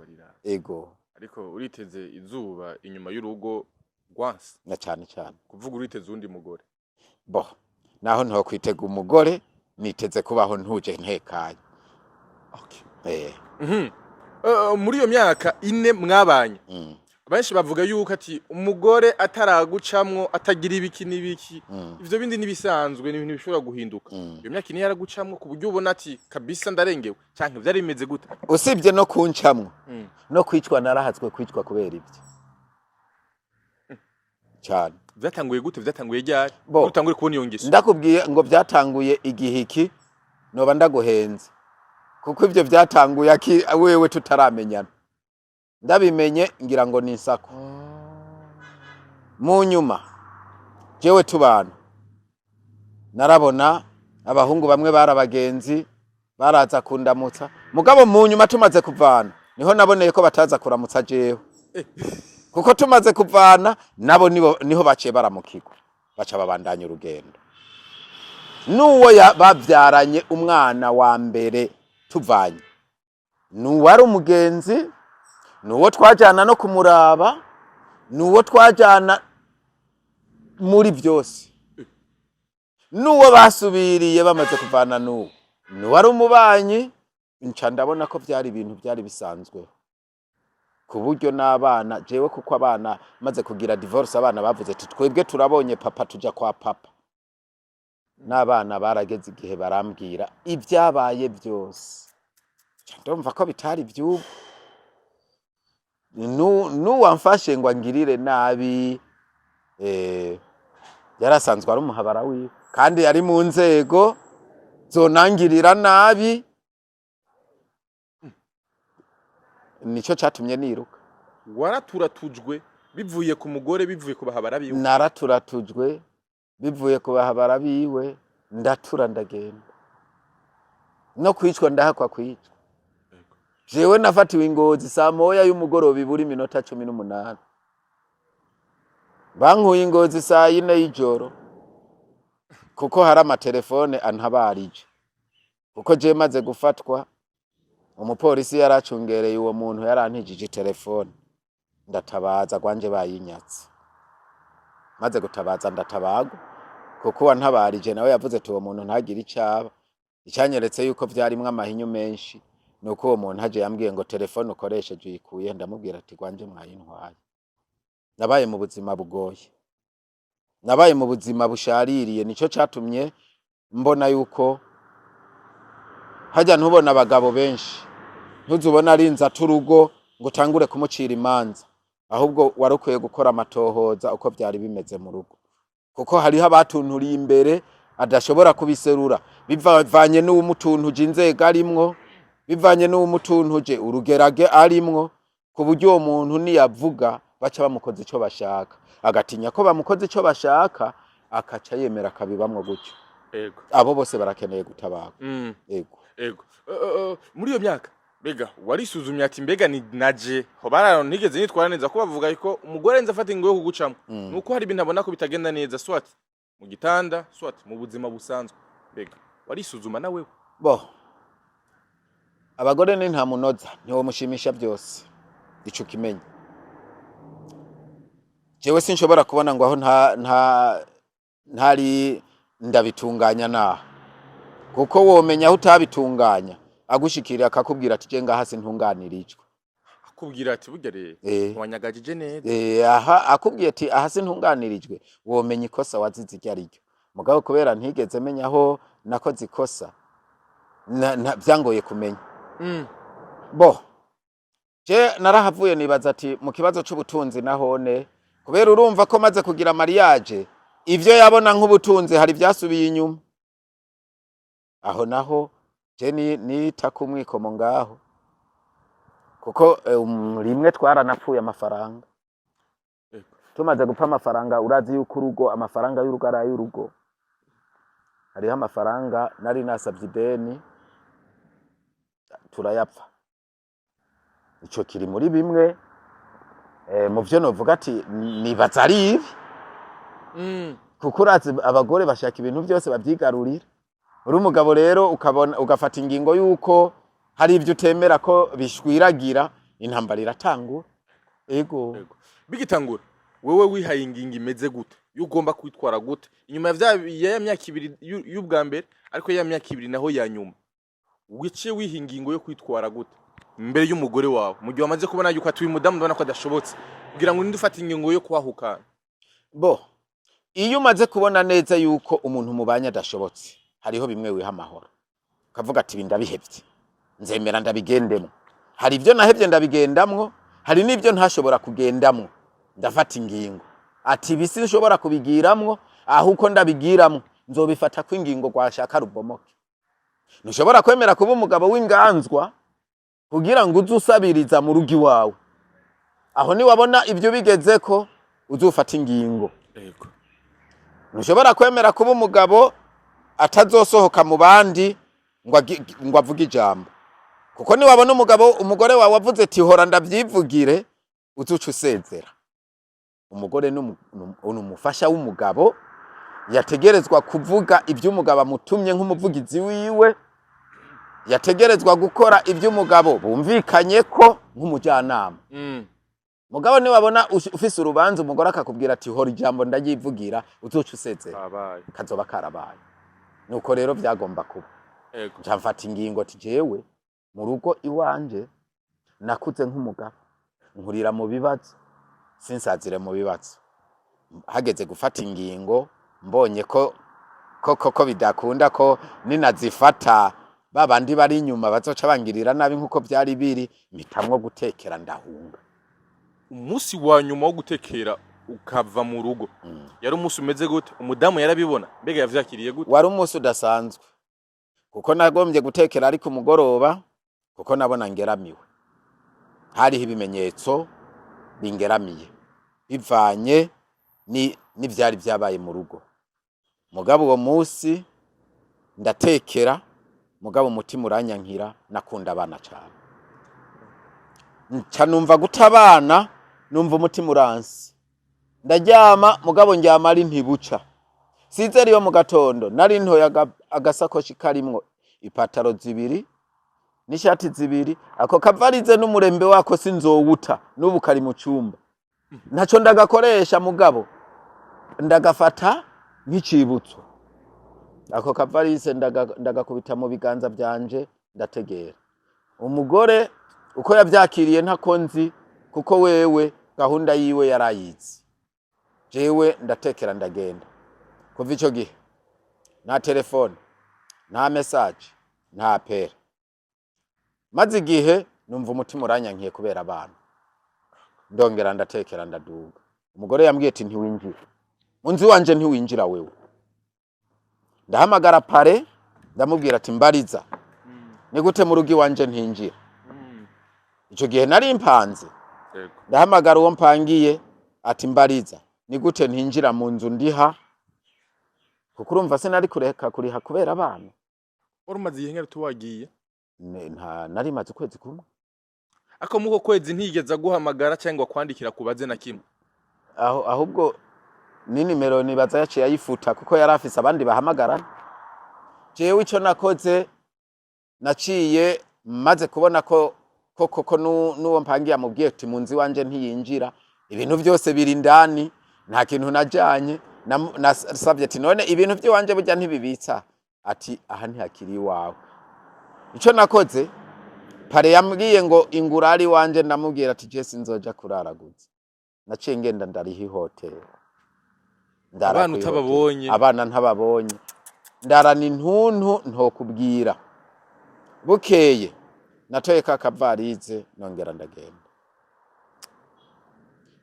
A: Ego.
B: Ariko uriteze izuba inyuma y'urugo rwanse?
A: Na cyane cyane.
B: Kuvuga uriteze uwundi mugore?
A: Bo naho ntokwitega umugore, niteze kubaho ntuje ntekanye.
B: Okay.
A: Eh.
B: Muri iyo myaka 4 mwabanye, benshi bavuga yuko ati umugore ataragucamwo, atagira ibiki n'ibiki, ivyo bindi nibisanzwe, ni ibintu bishobora guhinduka. Iyo myaka 4 yaragucamwo ku buryo ubona ati: "Kabisa ndarengewe", canke vyari bimeze gute?
A: Usibye no kuncamwo, no kwicwa narahatswe kwicwa kubera ibyo cyane.
B: Vyatanguye gute? Vyatanguye ryari?
A: Bo.
B: Utanguye kubona iyo ngeso?
A: Ndakubwiye ngo byatanguye igihe iki, noba ndaguhenze, kuko ibyo byatanguye wewe tutaramenyana. Ndabimenye ngira ngo ni isako. Mu nyuma jewe tubana, narabona abahungu bamwe bari abagenzi baraza kundamutsa, mugabo mu nyuma tumaze kuvana niho naboneye ko bataza kuramutsa jewe, kuko tumaze kuvana nabo niho baciye baramukirwa, baca babandanya urugendo n'uwo bavyaranye umwana wa mbere tuvanye, n'uwari umugenzi, n'uwo twajana no kumuraba, n'uwo twajana muri byose, n'uwo basubiriye bamaze kuvana n'uwo, n'uwari umubanyi. Nca ndabona ko byari ibintu byari bisanzwe, ku buryo n'abana jewe, kuko abana maze kugira divorce, abana bavuze ati: "Twebwe turabonye papa, tuja kwa papa." N'abana barageze igihe barambwira ibyabaye byose. Nca ndumva ko bitari ivy'ubu. N'uwamfashe ngo angirire nabi, yarasanzwe ari umuhabara wiwe, kandi yari mu nzego zonangirira nabi. Nico catumye niruka.
B: Waraturatujwe bivuye ku mugore, bivuye ku bahabara biwe?
A: Naraturatujwe bivuye ku bahabara biwe, ndatura ndagenda, no kwicwa ndahakwa kwicwa. Jewe nafatiwe i Ngozi saa 1 y'umugoroba ibura iminota 18. Bankuye ingozi saa 4 y'ijoro, kuko hari amatelefone antabarije, kuko je maze gufatwa umupolisi yaracungereye uwo muntu yarantijije telefone, ndatabaza gwanje bayinyatse. Maze gutabaza ndatabagwa, kuko uwantabarije nawe yavuze ati uwo muntu ntagire icaba. Icyanyeretse yuko vyarimwo amahinyu menshi nuko uwo muntu aje yambwiye ngo telefone ukoresheje uyikuye? Ndamubwira ati gwanje mwayintwaye. Nabaye mu buzima bugoye, nabaye mu buzima bushaririye. Nico catumye mbona yuko hajya ntubona abagabo benshi, ntuzubona ari inzata urugo ngo utangure kumucira imanza, ahubwo wari ukwiye gukora amatohoza uko byari bimeze mu rugo, kuko hariho abatunturiye imbere adashobora kubiserura, bivanye n'uwumutuntuje inzego arimwo, bivanye n'uwumutuntuje urugerage arimwo, ku buryo uwo muntu niyavuga baca bamukoza ico bashaka, agatinya ko bamukoza ico bashaka, akaca yemera akabibamwo gutyo. Abo bose barakeneye gutabarwa. Ego.
B: Ego. Muri iyo myaka mbega warisuzumye ati mbega ni naje hoba ntigeze nitwara neza? Ko bavuga ko umugore nza afata ingo yo kugucamo nuko hari ibintu abona ko bitagenda neza, soit mu gitanda, soit mu buzima busanzwe. Mbega warisuzuma na wewe?
A: Bo abagore ni nta munoza, ntiwomushimisha byose, ico ukimenya. Jewe sinshobora kubona ngo aho nta ntari ndabitunganya naha, kuko womenya aho utabitunganya agushikiriye akakubwira ati je ngaha sintunganirijwe.
B: Akubwira ati burya rero wanyagajije neza.
A: Aha akubwiye ati aha sintunganirijwe, womenya ikosa wazize iryo ariryo. Mugabo kubera ntigeze menya aho nakoze ikosa, vyangoye kumenya. Bo je narahavuye nibaza ati mu kibazo c'ubutunzi nahone, kubera urumva ko maze kugira mariage ivyo yabona nk'ubutunzi hari vyasubiye inyuma. Aho naho je nita ku mwikomo ngaho, kuko rimwe twaranapfuye amafaranga. Tumaze gupfa amafaranga, urazi yuko urugo, amafaranga y'urugo ari ay'urugo. Hariho amafaranga nari nasavye ideni, turayapfa. Ico kiri muri bimwe mu vyo novuga ati nibaza ari ibi, kuko urazi abagore bashaka ibintu byose babyigarurira. Uri umugabo rero ukabona ugafata ingingo yuko hari ibyo utemera ko bishwiragira, intambara iratangura. Ego.
B: Ego. Bigitangura wewe wihaye ingingo imeze gute yo ugomba kwitwara gute inyuma ya vya ya myaka 2 y'ubwa mbere, ariko ya myaka 2 naho ya nyuma wiciye wiha ingingo yo kwitwara gute imbere y'umugore wawe, mu gihe wamaze kubona yuko atuye umudamu ndabona ko adashobotse, kugira ngo ninde ufate ingingo yo kwahukana?
A: Bo iyo umaze kubona neza yuko umuntu mubanye adashobotse, hariho bimwe wiha amahoro, ukavuga ati ibi ndabihevye, nzemera ndabigendemo. Hari ibyo nahevye ndabigendamwo, hari n'ibyo ntashobora kugendamwo. Ndafata ingingo ati ibi sinshobora kubigiramwo, aho uko ndabigiramwo nzobifata ko ingingo rwashaka rubomoke. Ntushobora kwemera kuba umugabo w'inganzwa kugira ngo uze usabiriza mu rugo iwawe. Aho niwabona ibyo bigezeko uzufata ingingo. Ntushobora kwemera kuba umugabo atazosohoka mu bandi ngo avuge ijambo, kuko niwabona umugabo umugore wawe avuze ati hora ndavyivugire, uzuca usezera. Umugore ni umufasha w'umugabo, yategerezwa kuvuga ibyo umugabo amutumye nk'umuvugizi wiwe, yategerezwa gukora ibyo umugabo bumvikanye ko nk'umujyanama. Mugabo niwabona ufise urubanza, umugore akakubwira ati hora ijambo ndayivugira, uzoca usezera.
B: Kabaye.
A: Kazoba karabaye. Nuko rero byagomba kuba. Nca mfata ingingo ati jewe mu rugo iwanje nakuze nk'umugabo, nkurira mu bibazo, sinsazire mu bibazo. Hageze gufata ingingo, mbonye ko bidakunda ko ninazifata babandi bari inyuma bazoca bangirira nabi nkuko vyari biri, mpitamwo gutekera ndahunga.
B: Umunsi wa nyuma wo gutekera ukava mu rugo yari umunsi umeze gute? Umudamu yarabibona? Mbega yavyakiriye gute?
A: Wari umunsi udasanzwe, kuko nagombye gutekera ariko umugoroba, kuko nabona ngeramiwe, hariho ibimenyetso bingeramiye bivanye n'ivyari vyabaye mu rugo. Mugabo uwo munsi ndatekera, mugabo umutima uranyankira. Nakunda abana cane, nca numva guta abana, numva umutima uransi. Ndaryama, mugabo ndyama ari ntibuca. Sizeri yo mu gatondo nari ntoye agasakoshi karimwo ipataro zibiri n'ishati zibiri. Ako kavalise n'umurembe wako sinzowuta, n'ubu kari mu cumba, ntaco ndagakoresha, mugabo ndagafata nk'icibutso. Ako kavalise ndagakubita mu biganza vyanje, ndategera. Umugore uko yavyakiriye ntako nzi, kuko wewe gahunda yiwe yarayizi. Jewe ndatekera, ndagenda. Kuva ico gihe nta telefone, nta message, nta appel. Maze igihe numva umutima uranyankiye kubera abana. Ndongera ndatekera, ndaduga. Umugore yambwiye ati: "Ntiwinjira mu nzu iwanje, ntiwinjira wewe." Ndahamagara parrain, ndamubwira ati: "Mbariza, ni gute mu rugo iwanje ntinjira?" Ico gihe nari mpanze. Ndahamagara uwo mpangiye ati: "Mbariza, ni gute ntinjira mu nzu ndiha?" Kuko urumva sinari kureka kuriha kubera abana.
B: Wari umaze igihe ngari tuwagiye?
A: Nta, nari maze ukwezi kumwe.
B: Ako muko kwezi ntiyigeze aguhamagara cyangwa kwandikira kubaze na kimwe?
A: Aho ahubwo ni nimero nibaza yaciye ayifuta, kuko yari afise abandi bahamagara. Jewe ico nakoze, naciye maze kubona ko koko n'uwo mpangiye amubwiye ati mu nzu iwanje ntiyinjira, ibintu byose biri indani, nta kintu najanye. Nasabye ati: "None ibintu by'iwanje burya ntibibitsa?" Ati: "Aha ntihakiri iwawe." Ico nakoze, parrain yambwiye ngo ingura ari iwanje, ndamubwira ati: "Je sinzoja kuraraguza." Naciye ngenda, ndariha ihoteli. Ndara
B: Abana
A: kw'ihoteli.
B: utababonye?
A: Abana ntababonye, ndarana intuntu ntokubwira. Bukeye natoye ka kavalise, nongera ndagenda.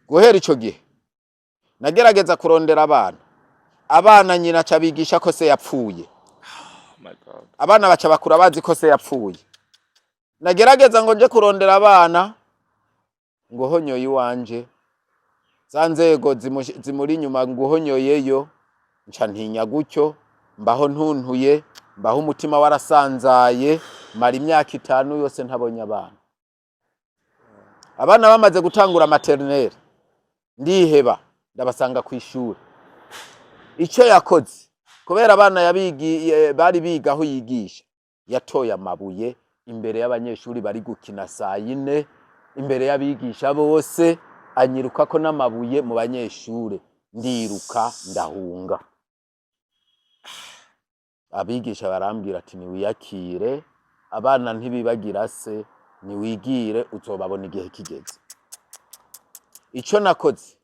A: Guhera ico gihe nagerageza kurondera abana. Abana nyina aca bigisha ko se yapfuye.
B: Oh my God.
A: Abana baca bakura bazi ko se yapfuye. Nagerageza ngo nje kurondera abana, ngo honyoye iwanje, za nzego zimuri inyuma, ngo uhonyoyeyo. Nca ntinya gutyo, mbaho ntuntuye, mbaho umutima warasanzaye. Mara imyaka 5 yose ntabonye abana. Abana bamaze gutangura maternelle, ndiheba, ndabasanga ku ishuri. Icyo yakoze, kubera abana yabigiye bari biga aho yigisha, yatoye amabuye imbere y'abanyeshuri bari gukina saa yine, imbere y'abigisha bose, anyirukako n'amabuye mu banyeshure. Ndiruka, ndahunga. Abigisha barambwira ati: "Niwiyakire, abana ntibibagira se, niwigire, uzobabona igihe kigeze." Ico nakoze,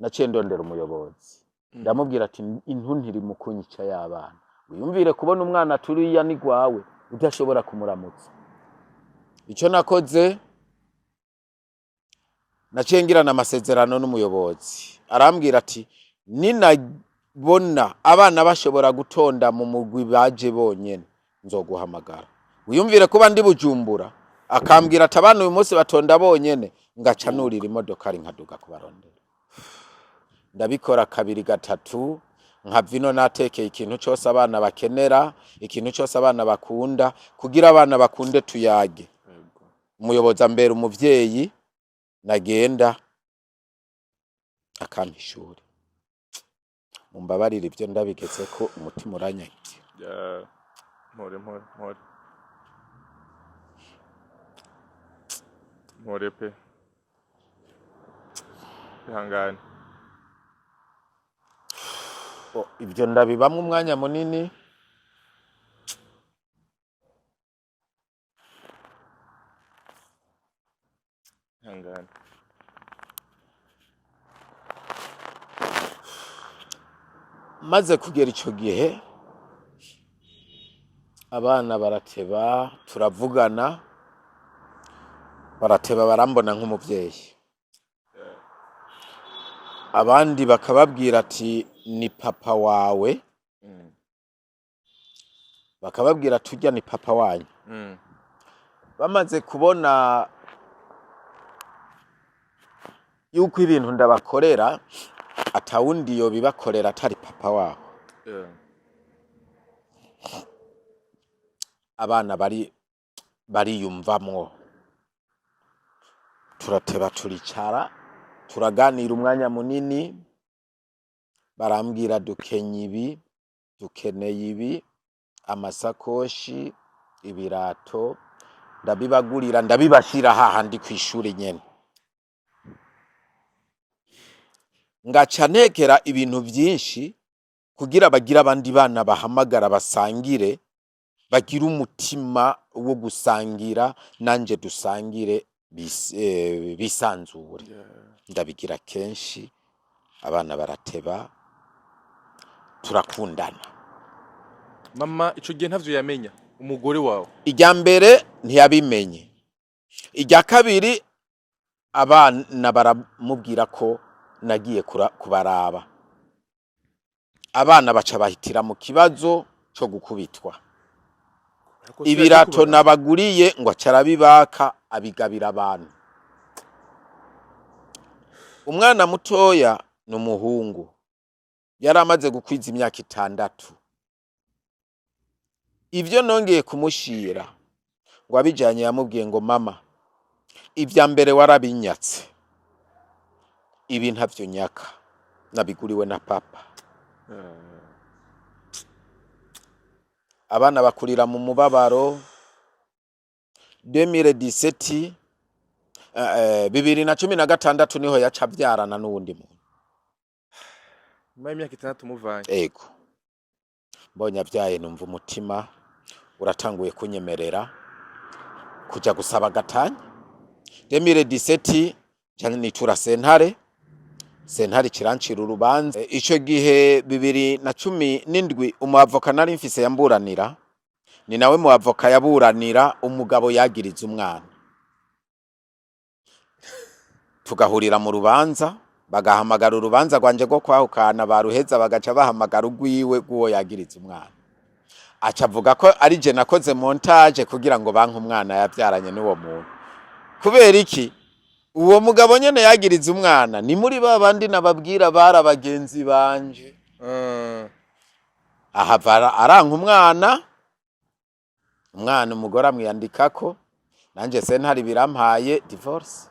A: naciye ndondera umuyobozi, ndamubwira ati: "Intuntu iri mu kunyica y'abana. Wiyumvire kubona umwana turiya ni gwawe, udashobora kumuramutsa." Ico nakoze, naciye ngirana amasezerano n'umuyobozi. Arambwira ati: "Ninabona abana bashobora gutonda mu mugwi baje bonyene, nzoguhamagara." Wiyumvire kuba ndi Bujumbura, akambwira ati: "Abana uyu munsi batonda bonyene." Ngaca nurira imodokari, nkaduga kubarondera. Ndabikora kabiri, gatatu, nkava ino natekeye ikintu cose abana bakenera, ikintu cose abana bakunda, kugira abana bakunde tuyage. Umuyobozi ambera umuvyeyi. Nagenda akampa ishuri. Mumbabarire, ivyo ndabigeze ko umutima uranyagiye.
B: Yeah. Mpore, mpore, mpore, mpore pe, ihangane.
A: Oh, ibyo ndabibamwo umwanya munini.
B: Ihangane.
A: Maze kugera ico gihe, abana barateba turavugana, barateba barambona nk'umuvyeyi. Abandi bakababwira ati: "Ni papa wawe." Bakababwira: "Turya ni papa wanyu." Bamaze kubona yuko ibintu ndabakorera atawundi yobibakorera atari papa wabo, abana bari bariyumvamwo. Turateba turicara. Turaganira umwanya munini, barambwira: "Dukenye ibi, dukeneye ibi, amasakoshi, ibirato." Ndabibagurira, ndabibashyira hahandi kw'ishuri nyene. Ngaca ntekera ibintu vyinshi kugira bagire abandi bana bahamagara basangire, bagire umutima wo gusangira, nanje dusangire bisanzure. Ndabigira kenshi, abana barateba, turakundana.
B: Mama ico gihe ntavyo yamenya, umugore wawe?
A: Irya mbere ntiyabimenye, irya kabiri abana baramubwira ko nagiye kubaraba. Abana baca bahitira mu kibazo co gukubitwa.
B: Ariko si yaje
A: Ibirato
B: kubaraba.
A: nabaguriye ngo aca arabibaka, abigabira abantu. Umwana mutoya ni umuhungu, yari amaze gukwiza imyaka 6. Ivyo nongeye kumushira ngo abijanye, yamubwiye ngo: "Mama, ivya mbere warabinyatse, ibi ntavyo nyaka, nabiguriwe na papa." Abana bakurira mu mubabaro. 2017, 2016 niho yaca avyarana n'uwundi muntu.
B: Nyuma y'imyaka 6 muvanye?
A: Ego. Mbonye avyaye, numva umutima uratanguye kunyemerera kuja gusaba gatanya. 2017 nca nitura sentare, sentare kirancira urubanza. Ico gihe 2017, umuavoka nari mfise yamburanira ni nawe mu avoka yaburanira umugabo yagiriza umwana. Tugahurira mu rubanza, bagahamagara urubanza rwanje rwo kwahukana, baruheza bagaca bahamagara urwiwe rw'uwo yagiriza umwana. Aca avuga ko ari je nakoze montage kugira ngo banke umwana yavyaranye n'uwo muntu. Kubera iki? Uwo mugabo nyene yagiriza umwana ni muri ba bandi nababwira bari abagenzi banje. Ahava aranka umwana. Umwana umugore amwiyandikako, nanje sentare birampaye divorce.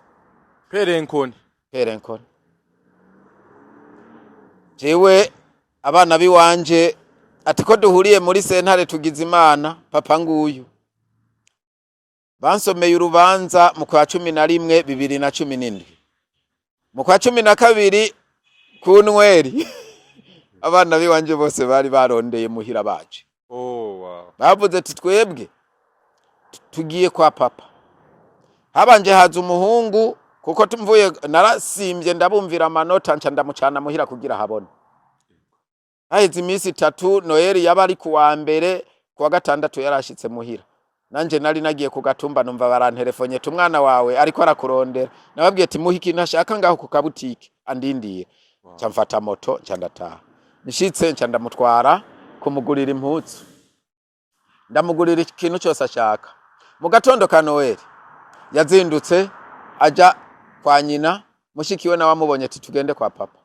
B: Pere nkoni.
A: Pere nkoni. Jewe abana biwanje ati ko duhuriye muri sentare, tugize Imana, papa nguyu. Bansomeye urubanza mu kwa 11 2017, mu kwa 12 ku Nweri, abana biwanje bose bari barondeye muhira baje. Bavuze ati: "Twebwe tugiye kwa papa." Habanje haza umuhungu, kuko tumvuye narasimbye, ndabumvira amanota, nca ndamucana muhira kugira habone. Haheze iminsi 3, Noheli yaba ari kuwa mbere, kuwa gatandatu yarashitse muhira. Nanje nari nagiye ku gatumba, numva baranterefonye: "Umwana wawe ariko arakurondera." Nababwiye ati: "Muha ikintu ashaka ngaho ku kabutike andindiye." Nca mfata moto, nca ndataha. Nshitse, nca ndamutwara kumugurira impuzu, ndamugurira ikintu cyose ashaka. Mu gatondo ka Noheli yazindutse aja kwa nyina. Mushiki we nawe amubonye ati: "Tugende kwa papa."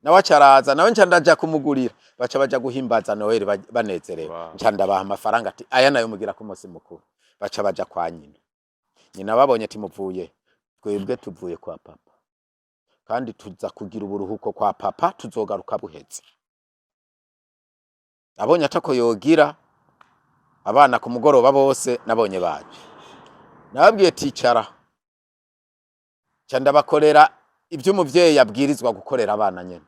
A: Nawe aca araza, nawe nca ndaja kumugurira. Baca baja guhimbaza Noheli banezerewe. Nca ndabaha amafaranga ati: "Aya nayo mugira ku munsi mukuru." Baca baja kwa nyina. Nyina babonye ati: "Muvuye?" "Twebwe tuvuye kwa papa, kandi tuza kugira uburuhuko kwa papa, tuzogaruka buheze." Abonye atako yogira, abana ku mugoroba bose nabonye baje. Nababwiye ticara, nca ndabakorera ibyo umuvyeyi yabwirizwa gukorera abana nyene.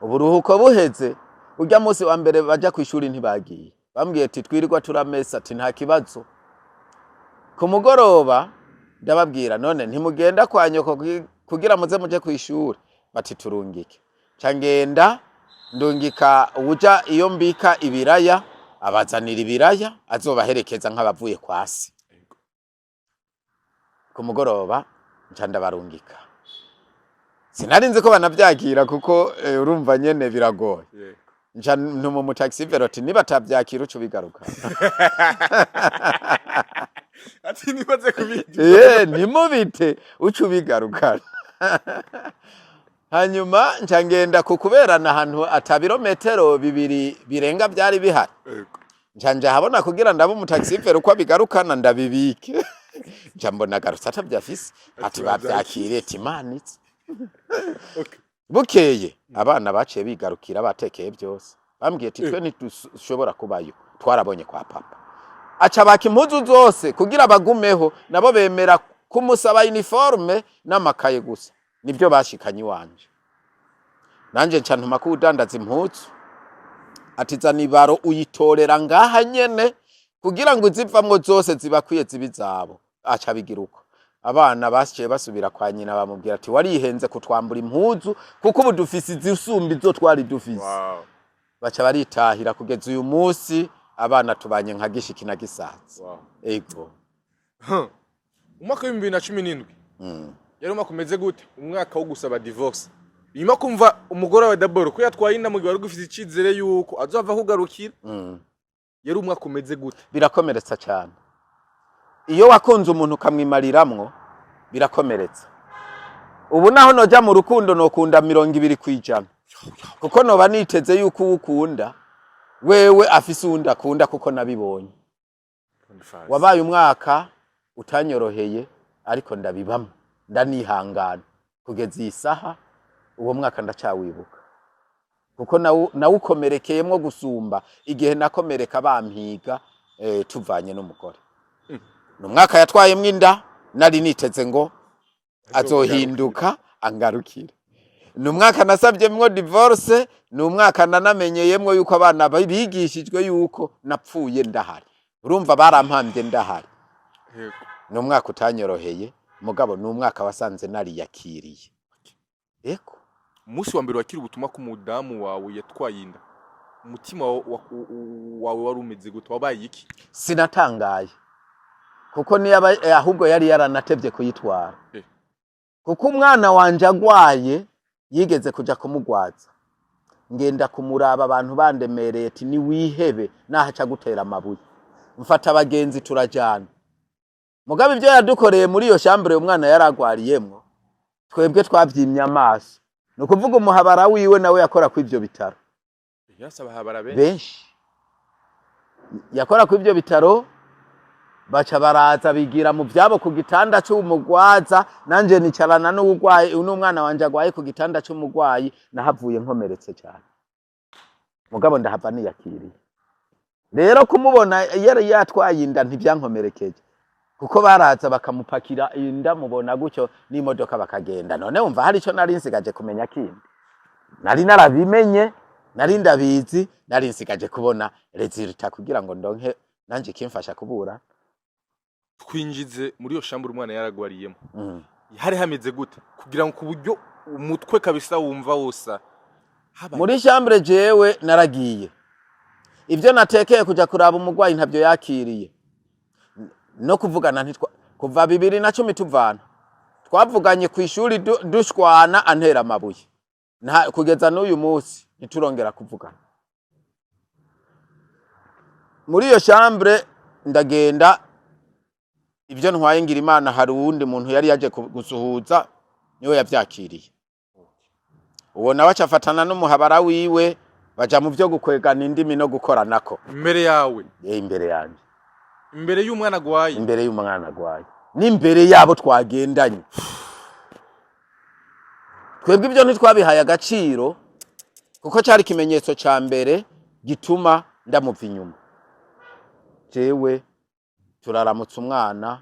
A: Uburuhuko buheze, urya munsi wa mbere baja kw'ishuri ntibagiye. Bambwiye ati: "Twirirwa turamesa." Ati: "Nta kibazo." Ku mugoroba ndababwira: "None ntimugenda kwa nyoko kugira muze muje kw'ishuri?" Bati: "Turungike." Nca ngenda ndungika uwuja iyo mbika ibiraya, abazanira ibiraya, azobaherekeza nk'abavuye kwa se. Ku mugoroba nca ndabarungika. Sinari nzi ko banavyakira, kuko urumva nyene biragoye. Nca ntuma umu taxi vélo ati: "Niba atavyakira, uca ubigaruka."
B: Ati nibaze kubindi.
A: Ntimubite, uca ubigarukana. Hanyuma nca ngenda ku kuberana ahantu ata birometero 2 birenga vyari bihari. Nca nja habona kugira ndabe umu taxi vélo uko abigarukana, ndabibike. Nca mbona agarutse atavyafise, ati: "Bavyakiriye." Ati: "Imanitse." Bukeye abana baciye bigarukira, batekeye byose, bambwiye ati: "Twe ntidushobora kubayo, twarabonye kwa papa." Aca baka impuzu zose kugira bagumeho, nabo bemera kumusaba uniforme n'amakaye gusa, nibyo bashikanye iwanje. Nanje nca ntuma ko udandaza impuzu ati: "Zana ibaro uyitorera ngaha nyene kugira ngo izivamwo zose zibakwiye zibe izabo." Aca bigira uko. Abana baciye basubira kwa nyina, bamubwira ati: "Warihenze kutwambura impuzu, kuko ubu dufise izisumba izo twari dufise." Baca baritahira. Kugeza uyu munsi abana tubanye nka gishiki na gisaza. Ego.
B: Umwaka wa 2017 yari umwaka umeze gute? Umwaka wo gusaba divorce, nyuma kumva umugore wawe d'abord ko yatwaye inda mu gihe wari ugifise icizere yuko azova kugarukira, yari umwaka umeze gute?
A: Birakomeretsa cyane. Iyo wakunze umuntu ukamwimariramwo, birakomeretsa. Ubu naho noja mu rukundo, nokunda 20%, kuko noba niteze yuko uwo ukunda wewe afise uwundi akunda, kuko nabibonye. Wabaye umwaka utanyoroheye, ariko ndabibamo, ndanihangana kugeza iyi saha. Uwo mwaka ndacawibuka, kuko nawukomerekeyemwo gusumba igihe nakomereka bampiga, tuvanye n'umugore. Ni umwaka yatwayemwo inda, nari niteze ngo azohinduka angarukire. Ni umwaka nasabyemwo divorce. Ni umwaka nanamenyeyemwo yuko abana bigishijwe yuko napfuye ndahari. Urumva, barampambye ndahari. Ni umwaka utanyoroheye, mugabo ni umwaka wasanze nariyakiriye. Ego.
B: Umunsi wa mbere wakira ubutumwa ko umudamu wawe yatwaye inda, umutima wawe wari umeze gute? Wabaye iki?
A: Sinatangaye, kuko niyaba ahubwo yari yaranatevye kuyitwara, kuko umwana wanje agwaye yigeze kuja kumugwaza, ngenda kumuraba, abantu bandemereye ati: "Niwihebe, naho aca gutera amabuye." Mfata abagenzi turajana. Mugabo ibyo yadukoreye muri iyo chambre umwana yaragwariyemwo, twebwe twavyimye amaso. Ni ukuvuga umuhabara wiwe nawe yakora ku ivyo bitaro.
B: Yasaba habara benshi.
A: Benshi yakora ku ivyo bitaro. Baca baraza bigira mu vyabo ku gitanda c'umugwaza, nanje nicarana n'uwugwaye, n'umwana wanje agwaye ku gitanda c'umugwayi. Nahavuye nkomeretse cyane, mugabo ndahava niyakiriye. Rero kumubona yari yatwaye inda ntibyankomerekeje, kuko baraza bakamupakira inda, mubona gutyo n'imodoka bakagenda. None wumva hari ico nari nsigaje kumenya kindi? Nari narabimenye, nari ndabizi, nari nsigaje kubona résultat kugira ngo ndonke nanje ikimfasha kubura.
B: Twinjize muri iyo chambre umwana yaragwariyemo. Hari hameze gute, kugira ngo ku buryo umutwe kabisa wumva wosa habaye?
A: Muri chambre jewe naragiye, ibyo natekeye kuja kuraba umurwayi ntabyo yakiriye, no kuvugana ntitwa. Kuva 2010 tuvana, twavuganye ku ishuri dushwana antera amabuye. Kugeza n'uyu munsi ntiturongera kuvugana. Muri iyo chambre ndagenda, ibyo ntwaye ngira Imana hari uwundi muntu yari yaje gusuhuza, niwe yavyakiriye. Uwo nawe acafatana n'umuhabara wiwe, baja mu vyo gukwegana indimi no gukoranako.
B: Imbere yawe?
A: Imbere yanje.
B: Imbere y'umwana agwaye?
A: Imbere y'umwana agwaye n'imbere yabo twagendanye. Twebwe ibyo ntitwabihaye agaciro, kuko cyari ikimenyetso ca mbere gituma ndamuva inyuma. Jewe turaramutsa umwana,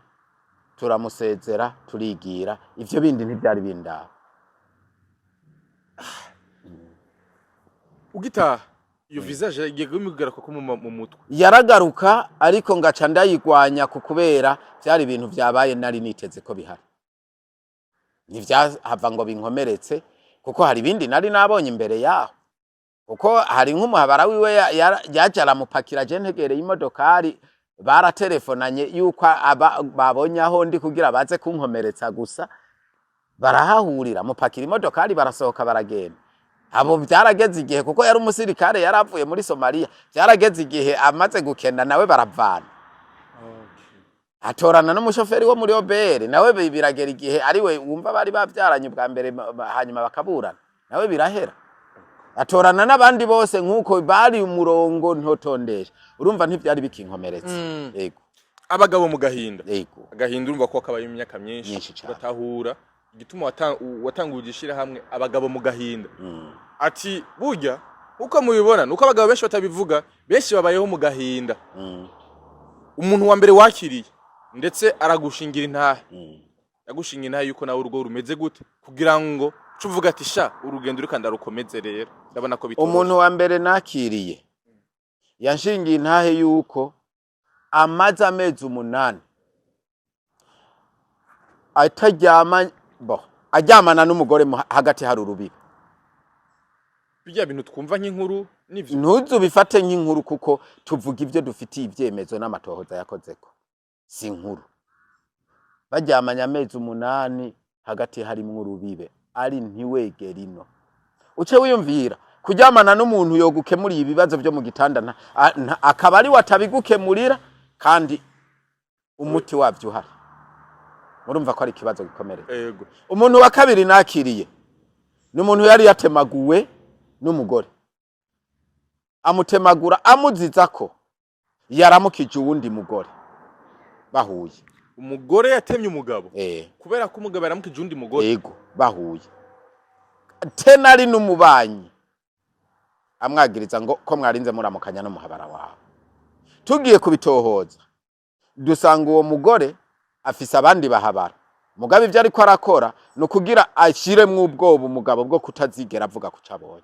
A: turamusezera, turigira. Ivyo bindi ntibyari bindaba.
B: Ugitaha, iyo visage igiye kugaruka ko mu mutwe?
A: Yaragaruka, ariko ngaca ndayigwanya, ku kubera byari ibintu byabaye nari niteze ko bihari. Ntivyahava ngo binkomeretse, kuko hari ibindi nari nabonye imbere yaho, kuko hari nk'umuhabara wiwe yaje aramupakira je ntegereye imodokari, baratelefonanye yuko babonye aho ndi kugira baze kunkomeretsa gusa, barahahurira, mupakira imodokari, barasohoka, baragenda. Abo byarageze igihe, kuko yari umusirikare, yari avuye muri Somalia, byarageze igihe amaze gukenda nawe baravana, atorana n'umushoferi wo muri OBR nawe. Biragera igihe ariwe wumva bari bavyaranye ubwa mbere, hanyuma bakaburana, nawe birahera, atorana n'abandi bose nk'uko bari umurongo ntotondesha. Urumva ntivyari bikinkomeretse. Yego.
B: Abagabo mu gahinda.
A: Yego.
B: Agahinda urumva ko kabaye imyaka myinshi.
A: Myinshi cane.
B: Ugatahura. Igituma watanguje ishirahamwe Abagabo mu Gahinda, ati burya uko mubibona nuko abagabo benshi batabivuga, benshi babayeho mu gahinda. Umuntu wa mbere wakiriye ndetse aragushingira intahe, yagushinga intahe yuko nawe urugo rumeze gute, kugira ngo uce uvuga ati: "Sha, urugendo reka ndarukomeze, rero ndabona ko bitoroshe."
A: Umuntu wa mbere nakiriye yanshingiye intahe yuko amaze amezi 8 ataryama, bo aryamana n'umugore hagati hari urubibi.
B: Bijya bintu twumva nk'inkuru nivyo?
A: Ntuzubifate nk'inkuru, kuko tuvuga ibyo dufitiye ibyemezo n'amatohoza yakozeko, si inkuru. Baryamanye amezi 8 hagati harimwo urubibe, ari ntiwegere ino. Uce wiyumvira kuryamana n'umuntu yogukemuriye ibibazo byo mu gitanda, akaba ari we atabigukemurira kandi umuti wavyo uhari. Murumva ko ari ikibazo gikomereye. Umuntu wa kabiri nakiriye ni umuntu yari yatemaguwe n'umugore, amutemagura amuziza ko yaramukije uwundi mugore bahuye.
B: Umugore yatemye umugabo
A: Eh.
B: kubera ko umugabo yaramukije uwundi mugore?
A: Ego, bahuye tena ari n'umubanyi, amwagiriza ngo ko mwarinze muramukanya n'umuhabara wawe. Tugiye kubitohoza dusanga uwo mugore afise abandi bahabara, mugabo ivyo ariko arakora ni ukugira ashiremwo ubwoba umugabo bwo kutazigera avuga kuco abonye.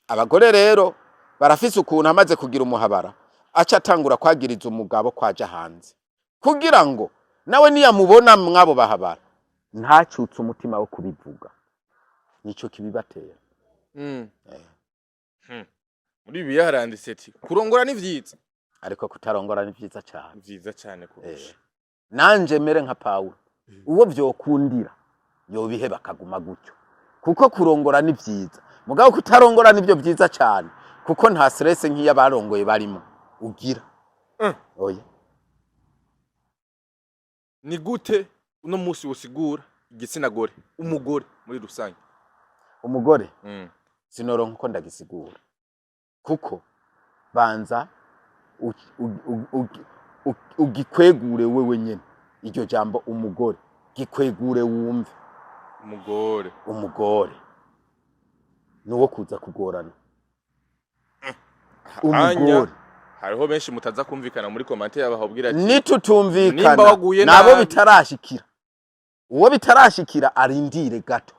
A: Abagore rero barafise ukuntu amaze kugira umuhabara aca atangura kwagiriza umugabo kwaja hanze, kugira ngo nawe niyamubona mwabo bahabara ntacutse umutima wo kubivuga. Nico kibibatera.
B: Muri bibiliya haranditse ati kurongora ni vyiza,
A: ariko kutarongora ni vyiza cane.
B: Ni vyiza cane kurusha.
A: Nanje mere nka Pawulo, uwo vyokundira yobiheba akaguma gutyo, kuko kurongora ni vyiza, mugabo kutarongora nivyo vyiza cane, kuko nta stress nk'iy'abarongoye barimo ugira. Oya.
B: Ni gute uno munsi wosigura igitsina gore, umugore muri rusange?
A: Umugore sinoronka uko ndagisigura, kuko banza ugikwegure wewe nyene. Iryo jambo umugore gikwegure wumve.
B: Umugore.
A: Umugore nuwo kuza kugorana.
B: Anya,
A: Umugore.
B: hariho benshi mutaza kumvikana muri commentaire, bababwira ati
A: Nitutumvikana
B: nimba waguye
A: nabo
B: nabi.
A: Bitarashikira, uwo bitarashikira arindire gato,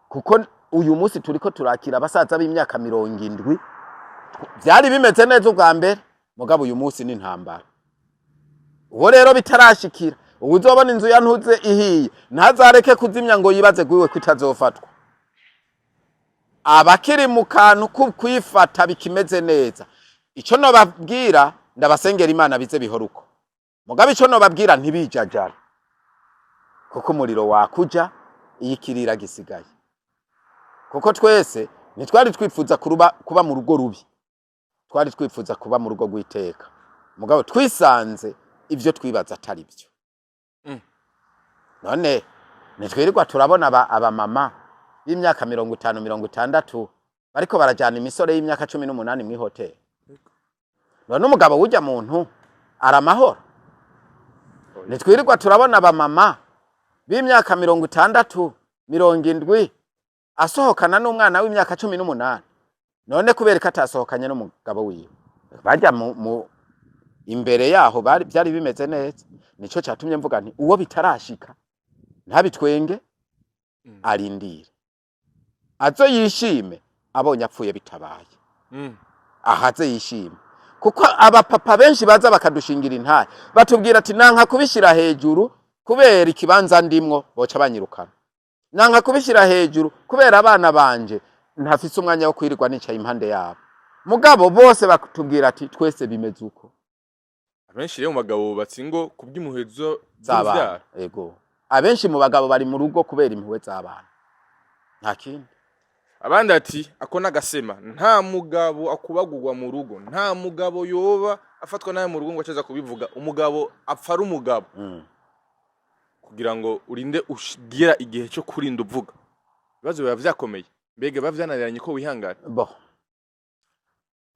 A: kuko uyu munsi turiko turakira abasaza b'imyaka 70. Vyari bimeze neza ubwa mbere, mugabo uyu munsi ni intambara. Uwo rero bitarashikira, uwuzobona inzu ya ntuze ihiye ntazareke kuzimya ngo yibaze gwiwe ko itazofatwa. Abakiri mu kantu ko kwifata bikimeze neza, ico nobabwira, ndabasengera Imana bize bihora uko. Mugabo ico nobabwira, ntibijajara, kuko umuriro wakuja iyo ikirira gisigaye, kuko twese ntitwari twifuza kuba mu rugo rubi, twari twifuza kuba mu rugo rw'iteka, mugabo twisanze ivyo twibaza atari byo. None ntitwirirwa turabona abamama b'imyaka 50, 60 bariko barajana imisore y'imyaka 18 mw'ihoteli? None umugabo w'urya muntu aramahoro? Ntitwirirwa turabona abamama b'imyaka 60, 70 asohokana n'umwana w'imyaka 18? None kubera ko atasohokanye n'umugabo wiwe, bajya mu imbere yaho bari byari bimeze neza. Nico catumye mvuga nti uwo bitarashika ntabitwenge, arindire azo yishime abonye apfuye bitabaye. Ahaze yishime, kuko abapapa benshi baza bakadushingira intahe, batubwira ati nanka kubishyira hejuru kubera ikibanza ndimwo boca banyirukana, nanka kubishyira hejuru kubera abana banje ntafise umwanya wo kwirirwa nicaye impande yabo. Mugabo bose batubwira ati twese bimeze uko.
B: Abenshi rero mu bagabo bubatse ingo kubw'impuhwe
A: z'abana.
B: z'uruvyaro.
A: Ego, abenshi mu bagabo bari mu rugo kubera impuhwe z'abana, nta kindi.
B: Abandi ati ako n'agasema, nta mugabo akubagurwa mu rugo, nta mugabo yoba afatwa nawe mu rugo ngo acaza kubivuga. Umugabo apfa ari umugabo. Kugira ngo urinde ugira igihe cyo kurinda uvuga, ibibazo biba vyakomeye, mbega biba vyananiranye ko wihangana.
A: Bo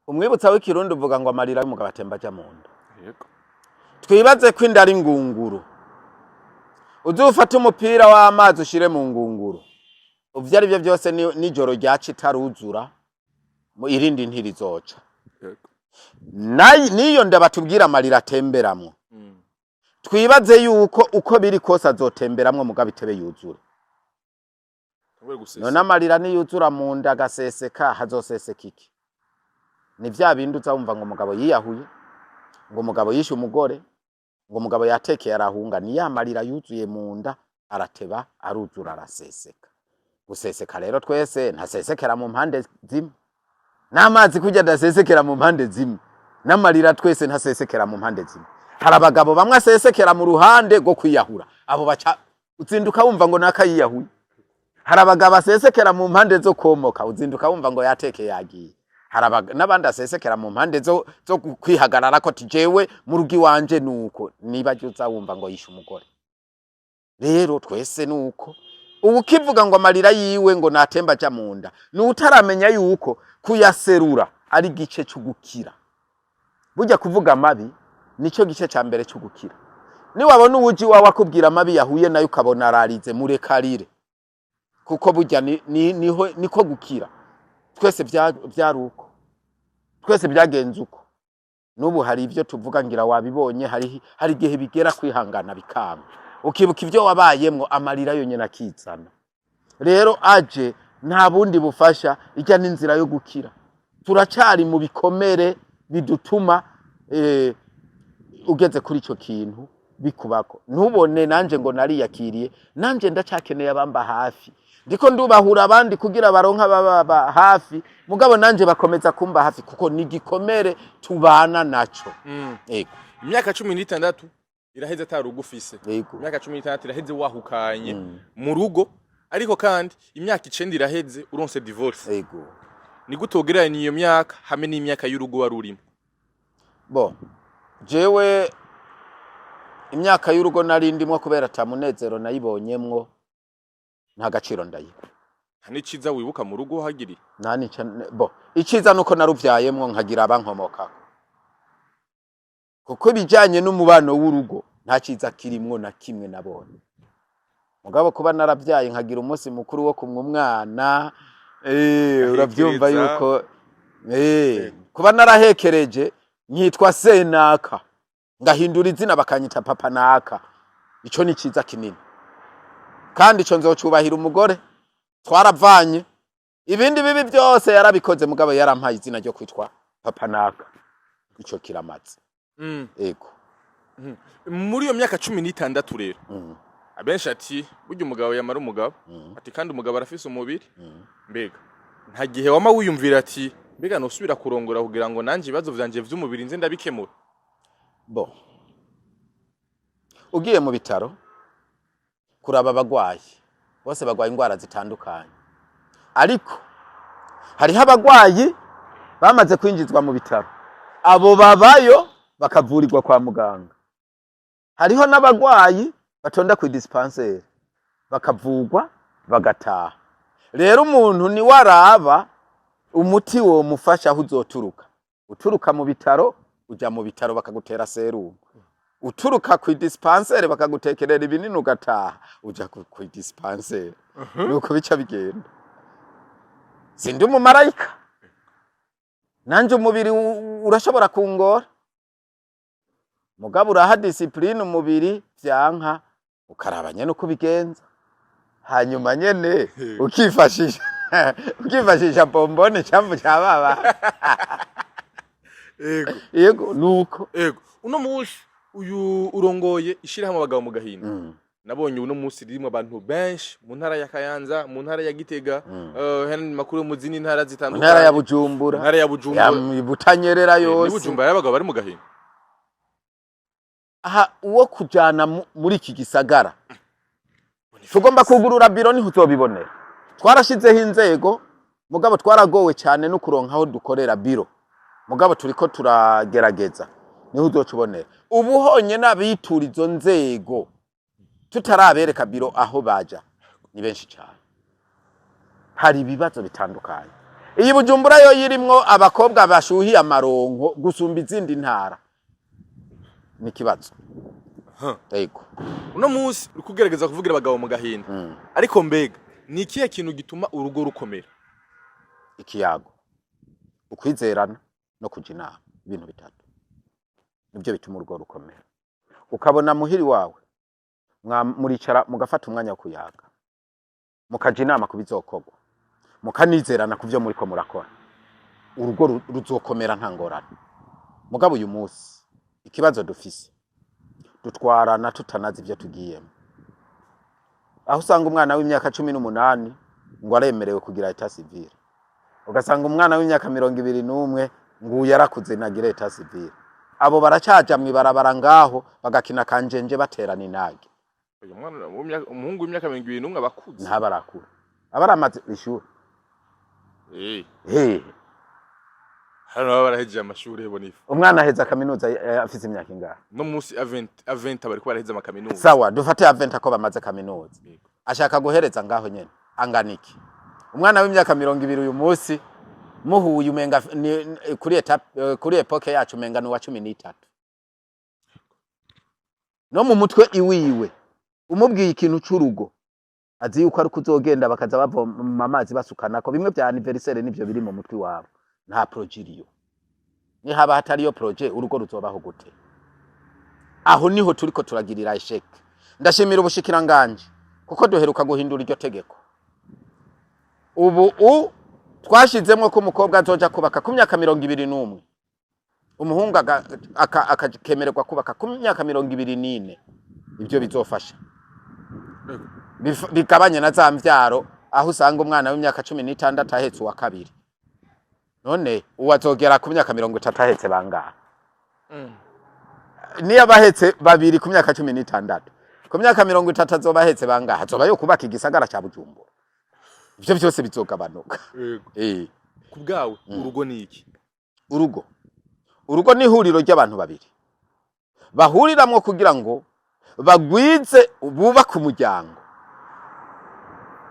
A: umwibutsa w'ikirundi uvuga ngo amarira y'umugabo atemba aja mu nda. Twibaze ko inda ari ingunguru. Uzufate umupira w'amazi ushire mu ngunguru, ivyo ari byo byose nijoro ryaca itaruzura, irindi ntirizoca. Niyo ndabatubwira amarira atemberamwo, twibaze yuko uko biri kose azotemberamwo, mugabo itebe yuzure.
B: Tangure gusesa.
A: None amarira niyuzura mu nda agaseseka, hazoseseka iki? Ni vya bindi uza wumva ngo umugabo yiyahuye, ngo umugabo yishe umugore, ngo umugabo yatekeye arahunga. Ni ya marira yuzuye mu nda, arateba aruzura, araseseka. Guseseka rero, twese ntasesekera mu mpande zimwe. N'amazi kurya adasesekera mu mpande zimwe, n'amarira twese ntasesekera mu mpande zimwe. Hari abagabo bamwe asesekera mu ruhande rwo kwiyahura, abo baca uzinduka wumva ngo naka yiyahuye. Hari abagabo asesekera mu mpande zo komoka, uzinduka wumva ngo yatekeye yagiye. Hari n'abandi asesekera mu mpande zo kwihagarara ko tijewe mu rugo iwanje nuko niba uza wumva ngo yishe umugore. Rero twese nuko ubu ukivuga ngo amarira yiwe ngo natemba aja mu nda, ni utaramenya yuko kuyaserura ari igice c'ugukira. Burya kuvuga amabi nico gice ca mbere c'ugukira. Niwabona uwuji wawe akubwira amabi yahuye nayo, ukabona ararize, murekarire, kuko burya niho niko gukira. Twese vyari uko, twese byagenze uko. N'ubu hari ibyo tuvuga, ngira wabibonye, hari igihe bigera kwihangana bikanga, ukibuka ibyo wabayemwo, amarira yonyine akizana. Rero aje nta bundi bufasha, ijya n'inzira yo gukira. Turacari mu bikomere bidutuma ugeze kuri ico kintu bikubako ntubone. Nanje ngo nariyakiriye, nanje ndacakeneye abamba hafi. Ndiko ndubahura abandi kugira baronka ababa hafi, mugabo nanje bakomeza kumba hafi, kuko ni igikomere tubana naco. Ego.
B: Imyaka 16 iraheze atari urugo ufise.
A: Ego.
B: Imyaka 16 iraheze wahukanye mu rugo, ariko kandi imyaka 9 iraheze uronse divorce.
A: Ego.
B: Ni gute wogereranya iyo myaka hamwe n'imyaka y'urugo wari urimo?
A: Bo jewe imyaka y'urugo nari ndimwo, kubera ata munezero nayibonyemwo, nta gaciro ndayiha.
B: Nta n'iciza wibuka mu rugo wahagiriye?
A: Nta nica. Bo iciza nuko naruvyayemwo nkagira abankomokako, kuko ibijanye n'umubano w'urugo nta ciza kirimwo na kimwe nabonye. Mugabo kuba naravyaye nkagira umunsi mukuru wo kumwa umwana, uravyumva
B: Ahekereza.
A: yuko kuba narahekereje nkitwa senaka, ngahindura izina bakanyita papa naka, ico ni ciza kinini, kandi ico nzocubahira umugore twaravanye. Ibindi bibi byose yarabikoze, mugabo yarampaye izina ryo kwitwa papa naka, ico kiramaze. Ego.
B: Muri iyo myaka 16 rero, abenshi ati burya umugabo yamara umugabo, ati kandi umugabo arafise umubiri. Mbega nta gihe wama wiyumvira ati mbega nosubira kurongora kugira ngo nanje ibibazo vyanje vy'umubiri nze ndabikemura?
A: Bo ugiye mu bitaro kuraba abagwayi, bose bagwaye indwara zitandukanye, ariko hariho abagwayi bamaze kwinjizwa mu bitaro, abo babayo bakavurirwa kwa muganga. Hariho n'abagwayi batonda ku dispensaire bakavugwa bagataha. Rero umuntu niwe araba umuti womufasha aho uzoturuka. Uturuka mu bitaro, uja mu bitaro bakagutera serumu; uturuka ku dispensaire bakagutekerera ibinini ugataha, uja ku dispensaire. Nuko bica bigenda. Sindi umumarayika, nanje umubiri urashobora kungora, mugabo uraha discipline umubiri, vyanka ukaraba nyene uko ubigenza, hanyuma nyene ukifashisha bombone cyambu cya baba.
B: Ego.
A: Yego, nuko.
B: Ego, uno munsi uyu urongoye ishirahamwe Abagabo mu Gahinda. Nabonye uno munsi ririmo abantu benshi mu ntara ya Kayanza, mu ntara ya Gitega, hari makuru mu zindi ntara
A: mu
B: zitandukanye,
A: ntara ya Bujumbura,
B: mu ntara ya Bujumbura,
A: ya Butanyerera
B: ni
A: yose.
B: Bujumbura y'abagabo bari mu gahinda.
A: Aha uwo kujana muri iki gisagara tugomba kugurura biro, niho uzobibonera. Twarashizeho inzego, mugabo twaragowe cyane no kuronka aho dukorera biro, mugabo turiko turagerageza, niho uzocubonera. Ubu honyene abitura izo nzego tutarabereka biro aho baja ni benshi cyane. Hari ibibazo bitandukanye. Iyi Bujumbura yo yirimwo abakobwa bashuhiye amaronko gusumba izindi ntara, ni ikibazo. Yego.
B: Uno munsi uri kugerageza kuvugira abagabo mu gahinda, ariko mbega ni ikihe kintu gituma urugo rukomera?
A: Ikiyago, ukwizerana no kuja inama, ibintu bitatu nibyo bituma urugo rukomera. Ukabona muhiri wawe muricara mugafata umwanya wo kuyaga, mukaja inama ku bizokorwa, mukanizerana ku vyo muriko murakora, urugo ruzokomera nta ngorane. Mugabo uyu munsi ikibazo dufise, dutwarana tutanazi ivyo tugiyemo, aho usanga umwana w'imyaka 18 ngo aremerewe kugira état civil, ugasanga umwana w'imyaka 21 ngo uyu yarakuze nagira état civil. Abo baracaja mw'ibarabara ngaho bagakina kanjenje, baterana inage.
B: Uyu mwana umuhungu w'imyaka 21 aba akuze.
A: Ntabarakura, aba aramaze ishuri. Hehe?
B: Hano baba barahejeje amashuri bonifa.
A: Umwana aheza kaminuza afise imyaka ingahe?
B: No munsi à 20 bariko baraheza amakaminuza.
A: Sawa, dufate à 20 ko bamaze kaminuza. Ashaka guhereza ngaho nyene angana iki? Umwana w'imyaka 20 uyu munsi muhuye umenga kuri étape, kuri époque yacu umenga ni uwa 13. No mu mutwe iwiwe, umubwiye ikintu c'urugo azi yuko ari kuzogenda bakaza bavoma amazi basukanako, bimwe vya anniversaire, nivyo biri mu mutwe wabo. Nta projet iriyo. Nihaba hatariyo projet, urugo ruzobaho gute? Aho niho turiko turagirira échec. Ndashimira ubushikiranganje kuko duheruka guhindura iryo tegeko. Ubu twashizemwo ko umukobwa azoja kubaka ku myaka 21, umuhungu akakemererwa kubaka ku myaka 24. Ibyo bizofasha bigabanye na za mvyaro, aho usanga umwana w'imyaka 16 ahetse uwa kabiri. None uwo azogera ku myaka 30 ahetse bangahe? Niyo abahetse babiri ku myaka 16, ku myaka 30 azoba ahetse bangahe? Azoba yo kubaka igisagara ca Bujumbura. Ivyo vyose bizogabanuka.
B: Ku bwawe, urugo ni iki?
A: Urugo ni ihuriro ry'abantu babiri bahuriramwo kugira ngo bagwize, bubake umuryango.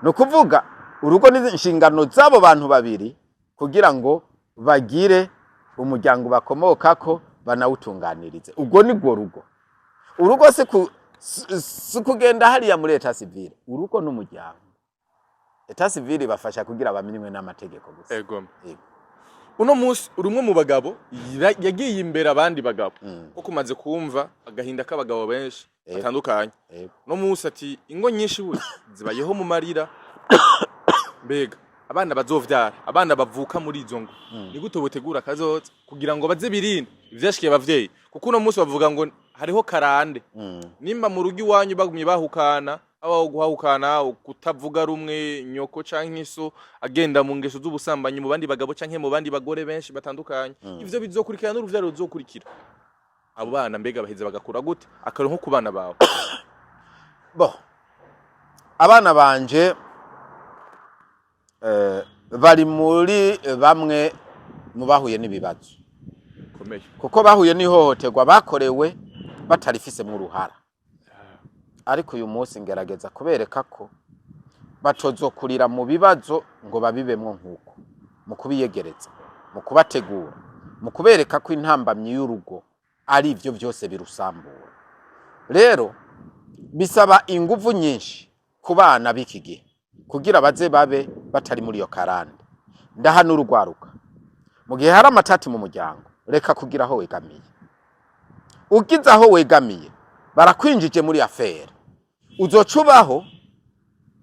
A: Ni ukuvuga urugo ni inshingano z'abo bantu babiri kugira ngo bagire umuryango bakomokako, banawutunganirize. Ubwo ni rwo rugo. Urugo si kugenda hariya muri état civil. Urugo n'umuryango. État civil bafasha kugira bamenywe n'amategeko gusa. Ego.
B: Uno munsi uri umwe mu bagabo yagiye imbere abandi bagabo, kuko umaze kumva agahinda k'abagabo benshi batandukanye. Uno munsi ati ingo nyinshi burya zibayeho mu marira. Mbega abana bazovyara, abana bavuka muri izo ngo, ni gute botegura kazoza kugira ngo baze birinde ivyashikiye abavyeyi? Kuko uno munsi bavuga ngo hariho karande. Nimba mu rugo iwanyu bagumye bahukana, habaho guhahukana, kutavuga rumwe, nyoko canke iso agenda mu ngeso z'ubusambanyi mu bandi bagabo canke mu bandi bagore benshi batandukanye, ivyo bizokurikira n'uruvyaro ruzokurikira abo bana. Mbega baheze bagakura gute? Akaro nko ku bana bawe.
A: Bo, abana banje bari muri bamwe mu bahuye n'ibibazo
B: komeye,
A: kuko bahuye n'ihohoterwa bakorewe batarifisemo uruhara. Ariko uyu munsi ngerageza kubereka ko batozokurira mu bibazo ngo babibemwo, nk'uko mu kubiyegereza, mu kubategura, mu kubereka ko intambamyi y'urugo ari ibyo byose birusambura. Rero bisaba inguvu nyinshi ku bana b'iki gihe kugira baze babe batari muri iyo karande. Ndahanura urwaruka: mu gihe hari amatati mu muryango, reka kugira aho wegamiye. Ugize aho wegamiye, barakwinjije muri affaire. Uzoca ubaho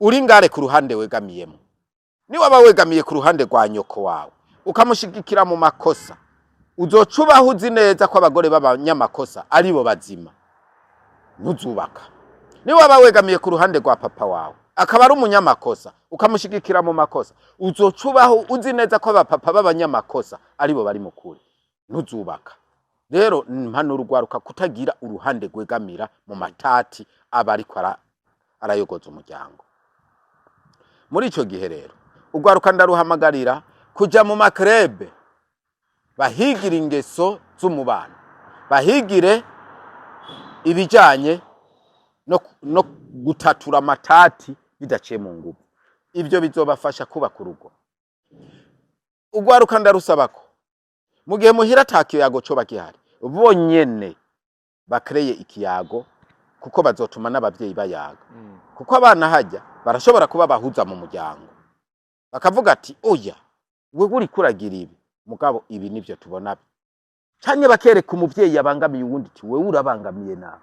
A: uri ngare ku ruhande wegamiyemo. Niwaba wegamiye ku ruhande rwa nyoko wawe, ukamushigikira mu makosa, uzoca ubaho uzi neza ko abagore b'abanyamakosa aribo bazima, ntuzubaka. Niwaba wegamiye ku ruhande rwa papa wawe, akaba ari umunyamakosa, ukamushigikira mu makosa, uzoca ubaho uzi neza ko abapapa b'abanyamakosa aribo bari mu kuri, ntuzubaka. Rero mpanura urwaruka kutagira uruhande rwegamira mu matati aba ariko arayogoza umuryango. Muri ico gihe rero urwaruka ndaruhamagarira kuja mu ma clubs, bahigire ingeso z'umubano, bahigire ibijanye no gutatura amatati bidaciye mu nguvu. Ivyo bizobafasha kubaka urugo. Urwaruka ndarusaba ko mu gihe muhira ata kiyago coba gihari, bonyene bakreye ikiyago. Kuko bazotuma n'abavyeyi bayaga, kuko abana hajya barashobora kuba bahuza mu muryango, bakavuga ati: "Oya, wewe uriko uragira ibi, mugabo ibi nivyo tubona." Canke bakereka umuvyeyi yabangamiye uwundi ati: "Wewe urabangamiye nawe."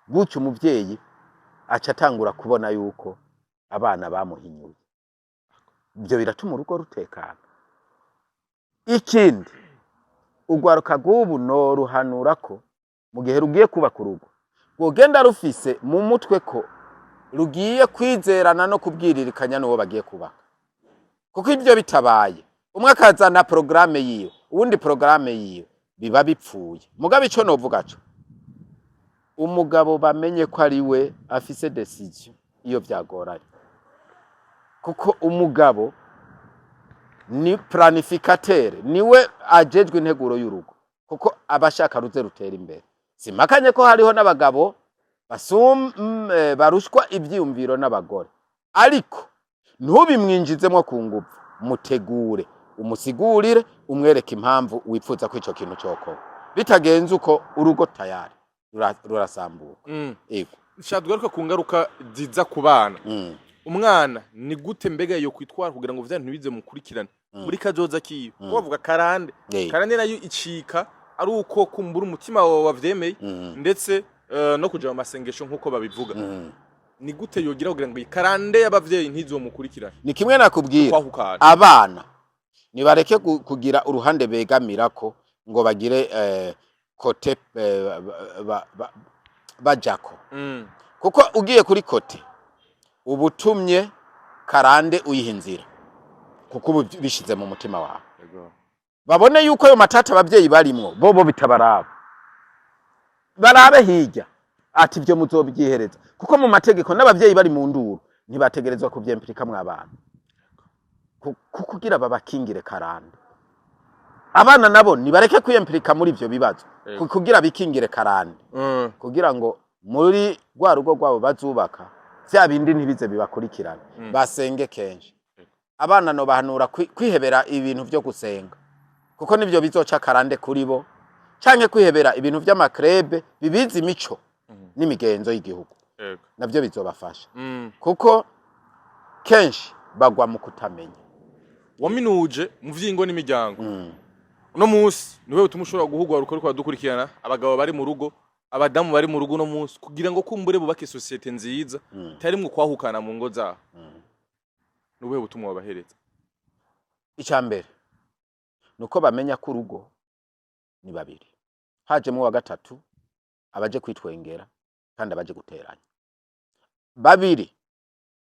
A: Gutyo umuvyeyi aca atangura kubona yuko abana bamuhinyuye. Ibyo biratuma urugo rutekana. Ikindi, urwaruka rw'ubu noruhanura ko mu gihe rugiye kubaka urugo, rwogenda rufise mu mutwe ko rugiye kwizerana no kubwiririkanya n'uwo bagiye kubaka, kuko ibyo bitabaye, umwe akazana porogaramu yiwe, uwundi porogaramu yiwe, biba bipfuye. Mugabo ico novuga co, umugabo bamenye ko ari we afise décision iyo vyagoranye, kuko umugabo ni planificateur, niwe ajejwe integuro y'urugo, kuko aba ashaka ruze rutera imbere. Simakanye ko hariho n'abagabo barushwa ivyiyumviro n'abagore, ariko ntubimwinjizemwo ku nguvu. Mutegure, umusigurire, umwereke impamvu wifuza ko ico kintu cokorwa. Bitagenze uko, urugo tayari rurasambuka. Ego.
B: Nshaka tugaruka ku ngaruka ziza ku bana. Umwana ni gute mbega yo kwitwara kugira ngo vya ntibize mukurikirane muri kazoza kiwe? Kuko bavuga karande. Karande nayo icika ari uko kumbura umutima wawe wavyemeye, ndetse no kuja mu masengesho nk'uko babivuga. Ni gute yogira kugira ngo iyi karande y'abavyeyi ntizomukurikirane?
A: Ni kimwe nakubwira.
B: Kwahukana.
A: Abana nibareke kugira uruhande begamirako ngo bagire côté bajako, kuko ugiye kuri côté uba utumye karande uyiha inzira, kuko ubu bishize mu mutima wawe. Babone yuko ayo matata abavyeyi barimwo bobo bitabaraba, barabe hirya ati ibyo muzobyihereza, kuko mu mategeko n'abavyeyi bari mu nduru ntibategerezwa kuvyempirikamwo abana. Kugira babakingire karande. Abana nabo nibareke kwiyempirika muri ivyo bibazo, kugira bikingire karande, kugira ngo muri rwa rugo rwabo bazubaka vya bindi ntibize bibakurikirane. Basenge kenshi. Abana no bahanura kwihebera ibintu vyo gusenga, kuko nivyo bizoca karande kuri bo, canke kwihebera ibintu vy'ama clubs bibiza imico n'imigenzo y'igihugu. Navyo bizobafasha, kuko kenshi bagwa mu kutamenya.
B: Waminuje mu vyingo n'imiryango. Uno munsi niwe utuma ushobora guhugura uriko dukurikirana, abagabo bari mu rugo, abadamu bari mu rugo uno munsi, kugira ngo kumbure bubake société nziza itarimwo kwahukana mu ngo zabo. Nubuhe butumwa wabahereza?
A: Icya mbere ni uko bamenya ko urugo ni babiri, hajemo uwa gatatu abaje kwitwengera kandi abaje guteranya. Babiri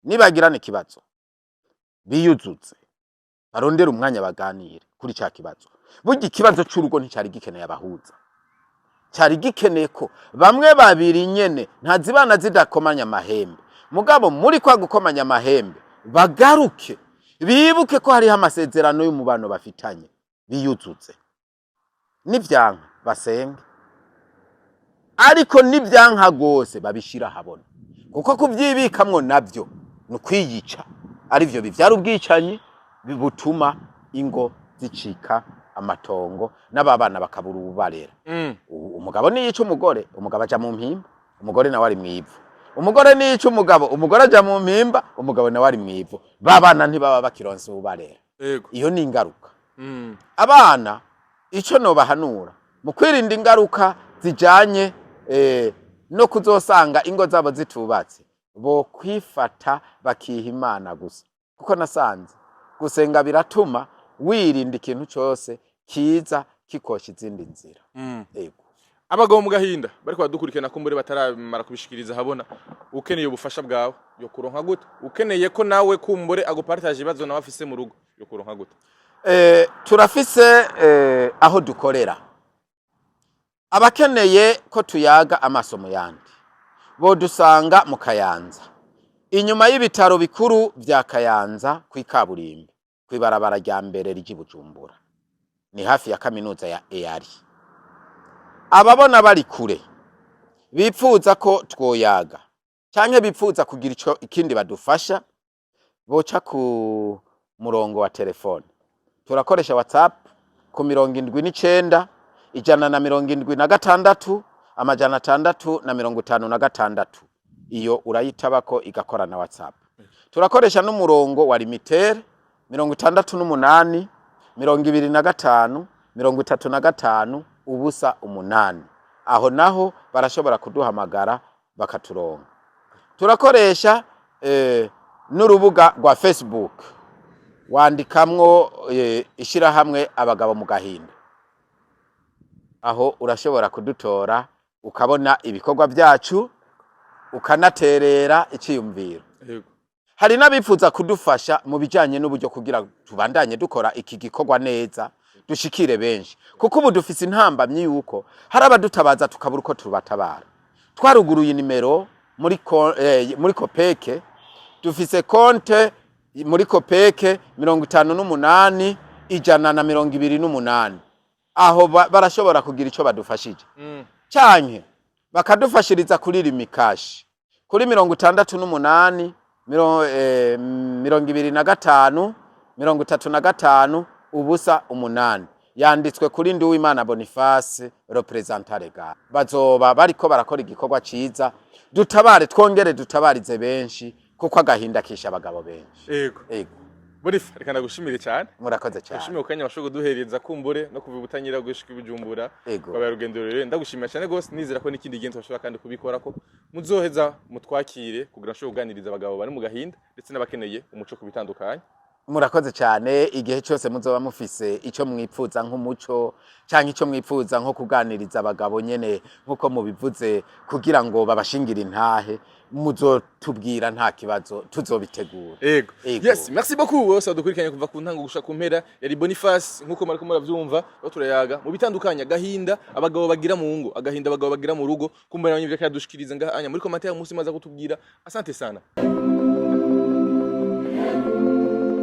A: nibagirana ikibazo, biyuzuze, barondere umwanya baganire kuri ca kibazo. Burya ikibazo c'urugo nticari gikeneye abahuza, cyari gikeneye ko bamwe babiri nyene ntazibana zidakomanya amahembe. Mugabo muri kwa gukomanya amahembe, bagaruke bibuke ko hariho amasezerano y'umubano bafitanye, biyuzuze. Nivyanka basenge, ariko nivyanka gose babishira habona, kuko kubyibikamwo navyo ni ukwiyica, arivyo bivyara ubwicanyi butuma ingo zicika amatongo n'ababana bakabura ububarera. Umugabo niyica umugore, umugabo aja mu mpimba, umugore nawe ari mwivu. Umugore niyica umugabo, umugore aja mu mpimba, umugabo nawe ari mwivu. Babana ntibaba bakironse ububarera. Iyo ni ingaruka. Abana ico nobahanura mu kwirinda ingaruka zijanye no kuzosanga ingo zabo zitubatse, bo kwifata bakiha Imana gusa, kuko nasanze gusenga biratuma wirinda ikintu cose kiza kikosha izindi nzira. Ego.
B: Abagabo mu gahinda bariko badukurikirana, kumbure bataramara kubishikiriza habona, ukeneye ubufasha bwawe yo kuronka gute? Ukeneye ko nawe kumbure agupartage ibibazo nawe afise mu rugo yo kuronka gute?
A: Turafise aho dukorera. Abakeneye ko tuyaga amaso mu yandi bodusanga mu Kayanza, inyuma y'ibitaro bikuru vya Kayanza, kw'ikaburimbi, kw'ibarabara rya mbere ry'i Bujumbura, ni hafi ya kaminuza ya EARI. Ababona bari kure bipfuza ko twoyaga canke bipfuza kugira ico ikindi badufasha, boca ku murongo wa telefone. Turakoresha WhatsApp ku 79 176. 656. Iyo urayitabako igakora na WhatsApp. Turakoresha n'umurongo wa Lumitel, 68 25 35 0 8. Aho naho barashobora kuduhamagara bakaturonka. Turakoresha n'urubuga rwa Facebook, wandikamwo ishirahamwe Abagabo mu Gahinda. Aho urashobora kudutora, ukabona ibikorwa byacu, ukanaterera iciyumviro. Hari n'abifuza kudufasha mu bijanye n'uburyo kugira tubandanye dukora iki gikorwa neza, dushikire benshi, kuko ubu dufise intambamyi yuko hari abadutabaza tukabura uko tubatabara. Twaruguruye nimero muri COOPEC. Dufise konte muri COOPEC, 58 128. Aho barashobora kugira ico badufashije canke bakadufashiriza kuri Lumicash kuri 68 25 35 0 8, yanditswe kuri Nduwimana Boniface, représentant légal. Bazoba bariko barakora igikorwa ciza. Dutabare, twongere dutabarize benshi, kuko agahinda kisha abagabo benshi. Ego.
B: Bonifa, reka ndagushimire cyane.
A: Murakoze cyane.
B: Ndagushimire ku kanya washoboye kuduhereza, kumbure no kuva ubutanyira gushika i Bujumbura. Kwabaye urugendo rurerure. Ndagushimira cyane gose. Nizera ko n'ikindi gihe twashobora kandi kubikora, ko muzoheza mutwakire kugira ngo kuganiriza abagabo bari mu gahinda ndetse n'abakeneye umuco ku bitandukanye.
A: Murakoze cyane. Igihe cyose muzoba mufise icyo mwipfuza nk'umuco, cyangwa icyo mwipfuza nko kuganiriza abagabo nyene nk'uko mubivuze, kugira ngo babashingire intahe, muzotubwira, nta kibazo, tuzobitegura.
B: Ego. Yes, merci beaucoup wose wadukurikiranye kuva ku ntango gushika ku mpera. Yari Boniface, nkuko mariko muravyumva, aho turayaga mu bitandukanye, agahinda abagabo bagira mu ngo, agahinda abagabo bagira mu rugo. Kumbura abanyivyo kadushikiriza ngaha anya muri commentaire munsi maza kutubwira. Asante sana.